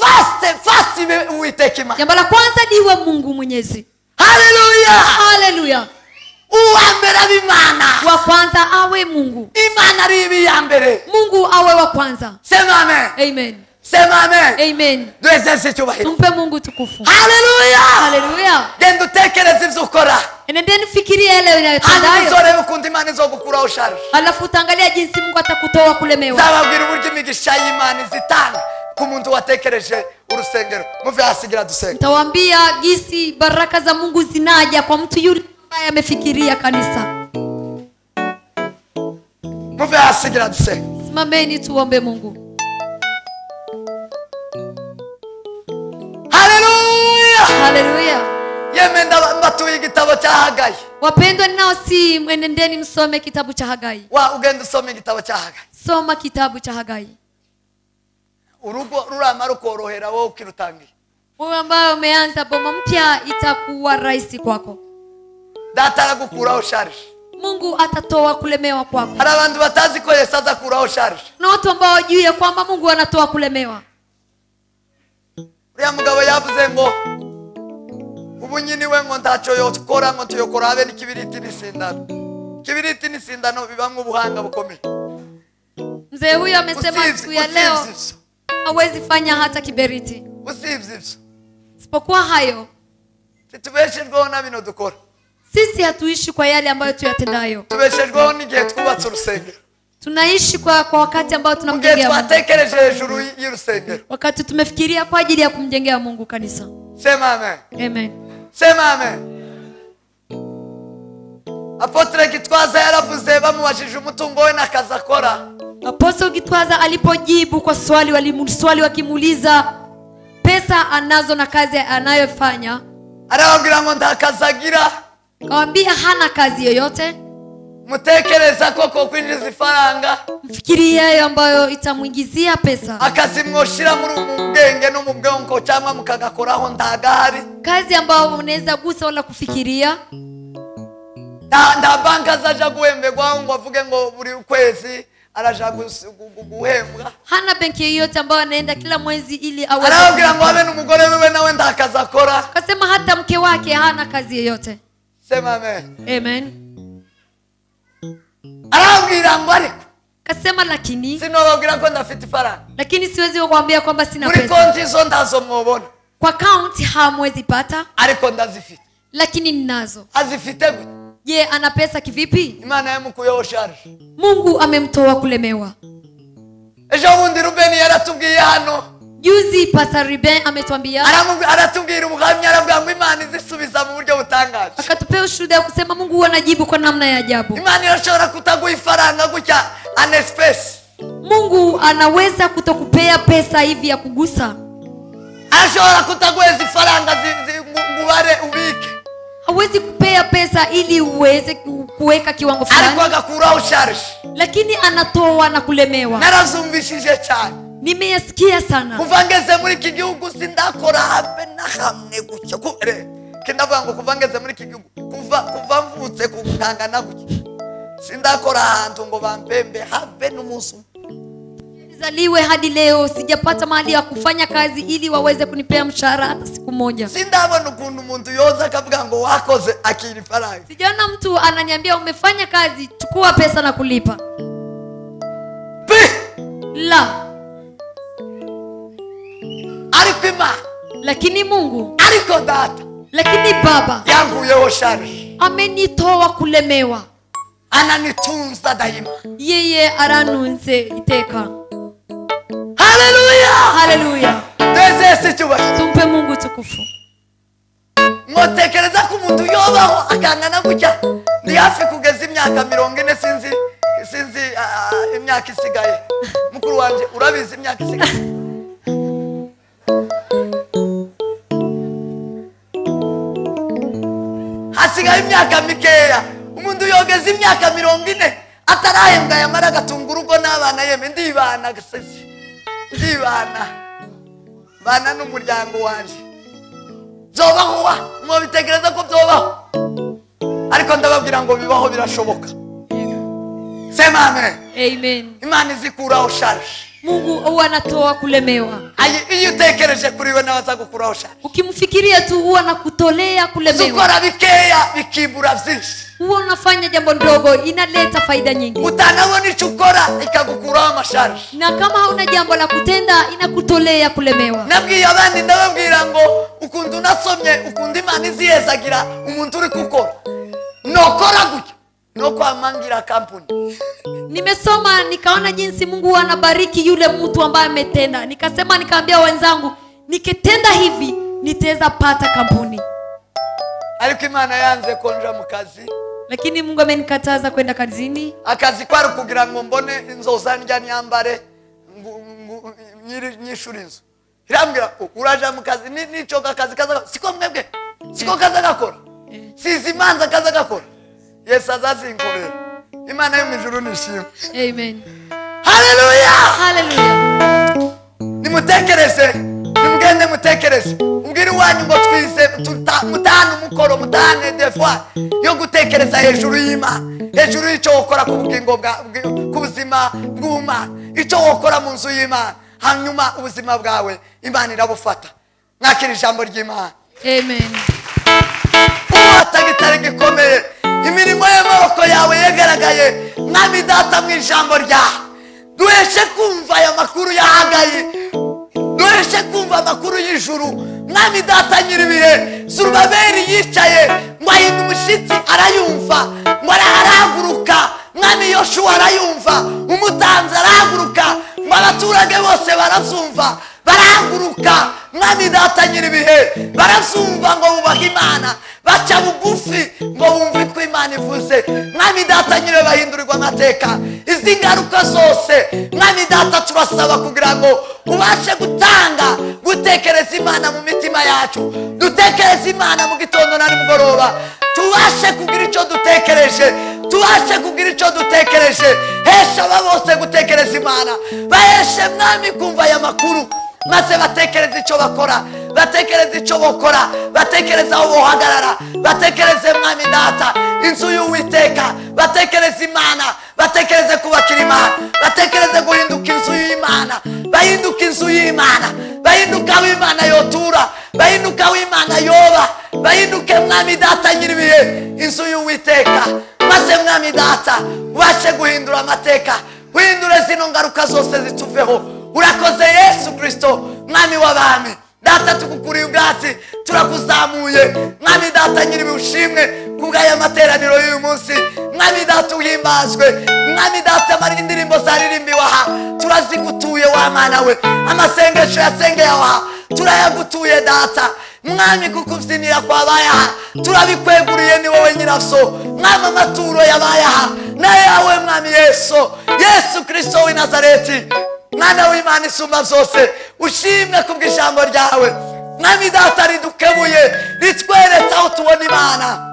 Faste ibe Uwiteka Imana. Jambo la kwanza niwe Mungu Mwenyezi. Haleluya. Haleluya. Uwa mbere ab'Imana. Wa kwanza awe Mungu. Imana ari ibi ya mbere. Mungu awe wa kwanza. Sema amen. Amen. Sema amen. Amen. Duheze icyubahiro. Tumpe Mungu tukufu. Haleluya. Haleluya. Genda utekereze ibyo ukora. Enendeni fikiria yale unayotendayo. Hanyuma uzorebe ukuntu Imana izogukuraho charge. Alafu utaangalia jinsi Mungu atakutoa kulemewa. Nzababwira uburyo imigisha y'Imana izitanga ku muntu watekereje urusengero. Muve hasi gira dusenge. Nitawaambia jinsi baraka za Mungu zinaja kwa mtu yule ambaye amefikiria kanisa. Muve hasi gira dusenge. Simameni tuombe Mungu. Haleluya. Haleluya. Yemwe mbatuye igitabo cya Hagayi. Wapendwa ninao si mwenendeni msome kitabu cha Hagai. Wa ugende usome igitabo cha Hagai. Soma kitabu cha Hagai. Urugo ruramara ukorohera wowe ukirutangiye. Wewe ambaye umeanza boma mpya itakuwa rahisi kwako. Data aragukuraho charge. Mungu atatoa kulemewa kwako. Hari abantu batazi ko Yesu azakuraho charge. Na watu ambao hawajui ya kwamba Mungu anatoa kulemewa. Uriya mugabo yavuze ngo ubu nyine we ngo ntacyo yokora ngo tuyokora abe n'ikibiriti n'isindano. Kibiriti n'isindano bibamwe ubuhanga bukomeye. Mzee huyu amesema siku ya leo hawezi fanya hata kiberiti. Usivye ivyo. Isipokuwa hayo. Tubeshejweho na bino dukora. Sisi hatuishi kwa yale ambayo tuyatendayo. Tubeshejweho n'igihe twubatse urusengero. Tunaishi kwa wakati ambao tunamjengea Mungu. Twatekereje hejuru y'urusengero. Wakati tumefikiria kwa ajili ya kumjengea Mungu kanisa. Sema amen. Amen. Sema amen. Apotre Gitwaza yaravuze bamubajije umutungo we n'akazi akora. Apostle Gitwaza alipojibu kwa swali walimswali wakimuuliza pesa anazo na kazi anayofanya, arababwira ngo nta kazi agira. Kawaambia hana kazi yoyote. Mutekereza koko kwinjiza ifaranga. Mfikirie hayo ambayo itamuingizia pesa. Akazi mwoshira muri ubwenge no mu bwonko cyangwa mukagakoraho ndagahari. Kazi ambayo unaweza gusa wala kufikiria. Nda banka zaja guhembegwa ngo avuge ngo buri kwezi araja guhembwa. Hana benki yoyote ambayo anaenda kila mwezi ili aweze. Arababwira ngo abe n'umugore wiwe nawe ndakazi akora. Akasema hata mke wake hana kazi yoyote. Sema amen. Amen. Arababwira ngo ariko Kasema lakini sinobabwira ko ndafite ifaranga. Lakini siwezi kuambia kwamba sina Muri pesa. konti zo ndazo mwobona. Kwa account hamwezi pata. Ariko ndazifite. Lakini ninazo. Azifite gute? Je, ana pesa kivipi? Imana yamukuyeho charge. Mungu amemtoa kulemewa. Ejo bundi Ruben yaratubwiye hano. Juzi Pastor Ruben ametuambia. Aratubwira ubuhamya aravuga ngo Imana izisubiza mu buryo butangaje. Akatupea ushuhuda ya kusema Mungu huwa anajibu kwa namna ya ajabu. Imana irashobora kutaguha ifaranga gutya an space. Mungu anaweza kutokupea pesa hivi ya kugusa. Arashobora kutaguha ifaranga ngubare ubike. Hawezi kupea pesa ili uweze kuweka kiwango fulani. Ariko agakuraho charge. Lakini anatoa na kulemewa. Narazumvishije cyane. Nimeyasikia sana. Kuva ngeze muri iki gihugu sindakora habe na hamwe gutyo. Kindavuga ngo kuva ngeze muri iki gihugu kuva mvutse kugangana gutyo. Sindakora ahantu ngo bampembe habe n'umunsi. Nizaliwe hadi leo sijapata mahali ya kufanya kazi ili waweze kunipea mshahara hata siku moja. Sindabona ukuntu umuntu yoza akavuga ngo wakoze akira ifaranga. Sijaona mtu ananiambia umefanya kazi, chukua pesa na kulipa. La. Ariko Imana. Lakini Mungu, ariko data, lakini Baba yankuyeho charge, amenitoa kulemewa, ananitunza daima, yeye aranunze iteka. Haleluya, haleluya. Tumpe Mungu tukufu. Mwotekereza ko umuntu yobaho akangana gutya, ndi hafi kugeza imyaka 40, sinzi imyaka isigaye. Mukuru wanje urabizi imyaka isigaye? Hasigaye imyaka mikeya. Umuntu yogeza imyaka 40 atarahembwa, yamara agatunga urugo n'abana. Yeme ndibana gasezi, ndibana bana n'umuryango wanje. Byobaho wa mwabitekereza ko byobaho, ariko ndababwira ngo bibaho, birashoboka. Sema amen. Amen. Imana izikuraho charge. Mungu huwa anatoa kulemewa. Iyo utekereje kuri we nawe azagukuraho charge. Ukimfikiria tu huwa anakutolea kulemewa. Ukora bikeya bikibura byinshi. Huwa unafanya jambo ndogo inaleta faida nyingi. Utanabona icyo ukora ikagukuraho amasharge. Na kama hauna jambo la kutenda inakutolea kulemewa. Nabwiye abandi, ndababwira ngo ukunda unasomye, ukunda Imana izihezagira umuntu uri gukora. Nokora gutya no kwamangira kampuni. Nimesoma nikaona jinsi Mungu anabariki yule mtu ambaye ametenda. Nikasema, nikaambia wenzangu, nikitenda hivi nitaweza pata kampuni. Ariko Imana yanze konja mu kazi. Lakini Mungu amenikataza kwenda kazini. Akazi kwari kugira ngo mbone inzoza ndya nyambare nyishuri inzu. Irambwira uraja mu kazi nico kazi kaza siko mwebwe. Siko kaza gakora. Sizi manza kaza gakora. Yesu azazinkorera. Imana yo mu nishimwe. Amen. Haleluya. Haleluya. Nimutekereze, nimugende mutekereze. Umbwire wanyu ngo twize mutane umukoro, mutane devoir yo gutekereza hejuru y'Imana, hejuru y'icyo wokora ku bugingo bwa ku buzima bw'Imana, icyo wokora mu nzu y'Imana, hanyuma ubuzima bwawe Imana irabufata. Nakira ijambo ry'Imana. Amen. Uwatagitare gikomeye, imirimo y'amaboko yawe yagaragaye, Mwami data mu ijambo ryawe. Duheshe kumva aya makuru yahagaye, duheshe kumva amakuru y'ijuru. Mwami data nyiribihe, Zerubabeli yicaye ngo ahinda umushitsi arayumva, ngo arahaguruka. Mwami Yoshuwa arayumva, umutanzi arahaguruka, ngo abaturage bose barazumva, barahaguruka. Mwami data nyiribihe, barazumva ngo bubahe Imana, baca bugufi ngo bumve ko Imana ivuze. Mwami data nyiribihe, bahindurirwa amateka. Izi ngaruka zose Mwami data turasaba kugira ngo ubashe gutanga gutekereza Imana mu mitima yacu, dutekereze Imana mu gitondo na nimugoroba, tubashe kugira icyo dutekereje, tubashe kugira icyo dutekereje. Hesha aba bose gutekereza Imana, baheshe Mwami kumva aya makuru, maze batekereze icyo bakora, batekereze icyo bokora, batekereze aho bohagarara, batekereze Mwami data inzu y'Uwiteka, batekereze Imana, batekereze kubakira Imana, batekereze guhinduka inzu y'Imana, bahinduka inzu y'Imana, bahinduka aho Imana yotura, bahinduka aho Imana yoba, bahinduke Mwami data nyiribihe inzu y'Uwiteka. Maze Mwami data ubashe guhindura amateka, uhindure zino ngaruka zose zituveho. Urakoze Yesu Kristo Mwami w'abami. Data tukukuriye ubwatsi, turakuzamuye Mwami data nyiribihe, ushimwe kubw'aya materaniro y'uyu munsi. Mwami data uhimbazwe. Mwami data mari indirimbo zaririmbiwe aha turazigutuye wa Mana we, amasengesho yasengeye aha turayagutuye data. Mwami kukubyinira kwabaye aha turabikweguriye, ni wowe nyiraso. Mwami amaturo yabaye aha nayawe Mwami Yesu, Yesu Kristo w'i Nazareti, Mwana w'Imana isumba zose, ushimwe kubw'ijambo ryawe. Mwami data ridukebuye, ritweretse aho tubona Imana.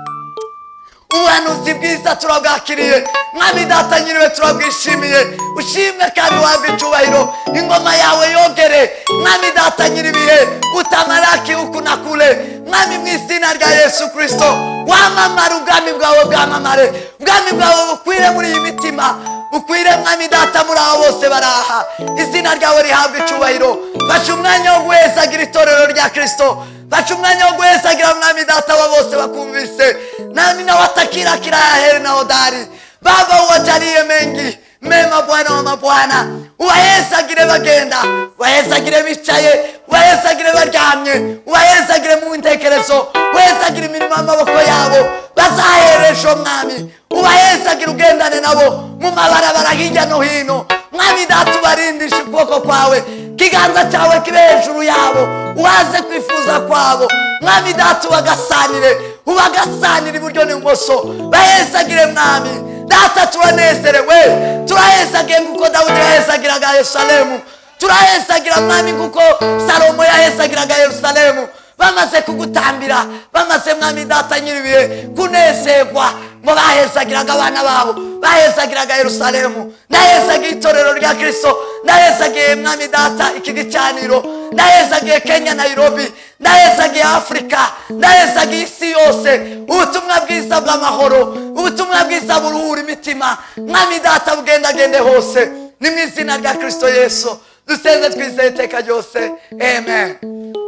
Ubuhanuzi bwiza turabwakiriye Mwami data nyiriwe, turabwishimiye. Ushimwe kandi uhabwe icyubahiro, ingoma yawe yogere Mwami data nyiribihe, utamaraki huku na kule. Mwami mu izina rya Yesu Kristo, wamamare ubwami bwawe, bwamamare ubwami bwawe, bukwire muri iyi mitima, bukwire Mwami data muri abo bose baraha. Izina ryawe rihabwe icyubahiro. Fasha umwanya wo guhezagira itorero rya Kristo, fasha umwanya wo guhezagira Mwami data abo bose bakumvise. Nami nawatakira kila ya heri na hodari. Baba uwajalie mengi mema, Bwana wa n'amabwana, ubahezagire bagenda, ubahezagire bicaye, ubahezagire baryamye, ubahezagire mu ntekerezo, ubahezagire imirimo y'amaboko yabo bazaheresha. Mwami, ubahezagire, ugendane nabo mu mabarabara hirya no hino. Mwami Data, ubarindishe ukuboko kwawe, ikiganza cyawe kibe hejuru yabo, uhaze kwifuza kwabo. Mwami Data, ubagasanire, ubagasanire iburyo n'ibumoso, bahezagire. Mwami Data, turanezerewe, turahezagiye nk'uko Dawudi yahezagiraga Yerusalemu, turahezagira, Mwami, nk'uko Salomo yahezagiraga Yerusalemu bamaze kugutambira, bamaze, Mwami Data nyiribihe, kunezerwa ngo bahezagiraga abana babo, bahezagiraga Yerusalemu. Ndahezagiye itorero rya Kristo, ndahezagiye, Mwami Data, iki gicaniro, ndahezagiye Kenya, Nairobi, ndahezagiye Afurika, ndahezagiye isi yose. Ubutumwa bwiza bw'amahoro, ubutumwa bwiza buruhura imitima, Mwami Data, bugendagende hose. Ni mu izina rya Kristo Yesu dusenze twizeye iteka ryose, amen.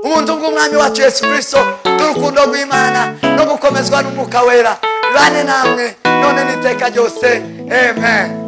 Ubuntu bw'Umwami wacu Yesu Kristo n'urukundo rw'Imana no gukomezwa n'Umwuka Wera bane namwe none n'iteka ryose, amen.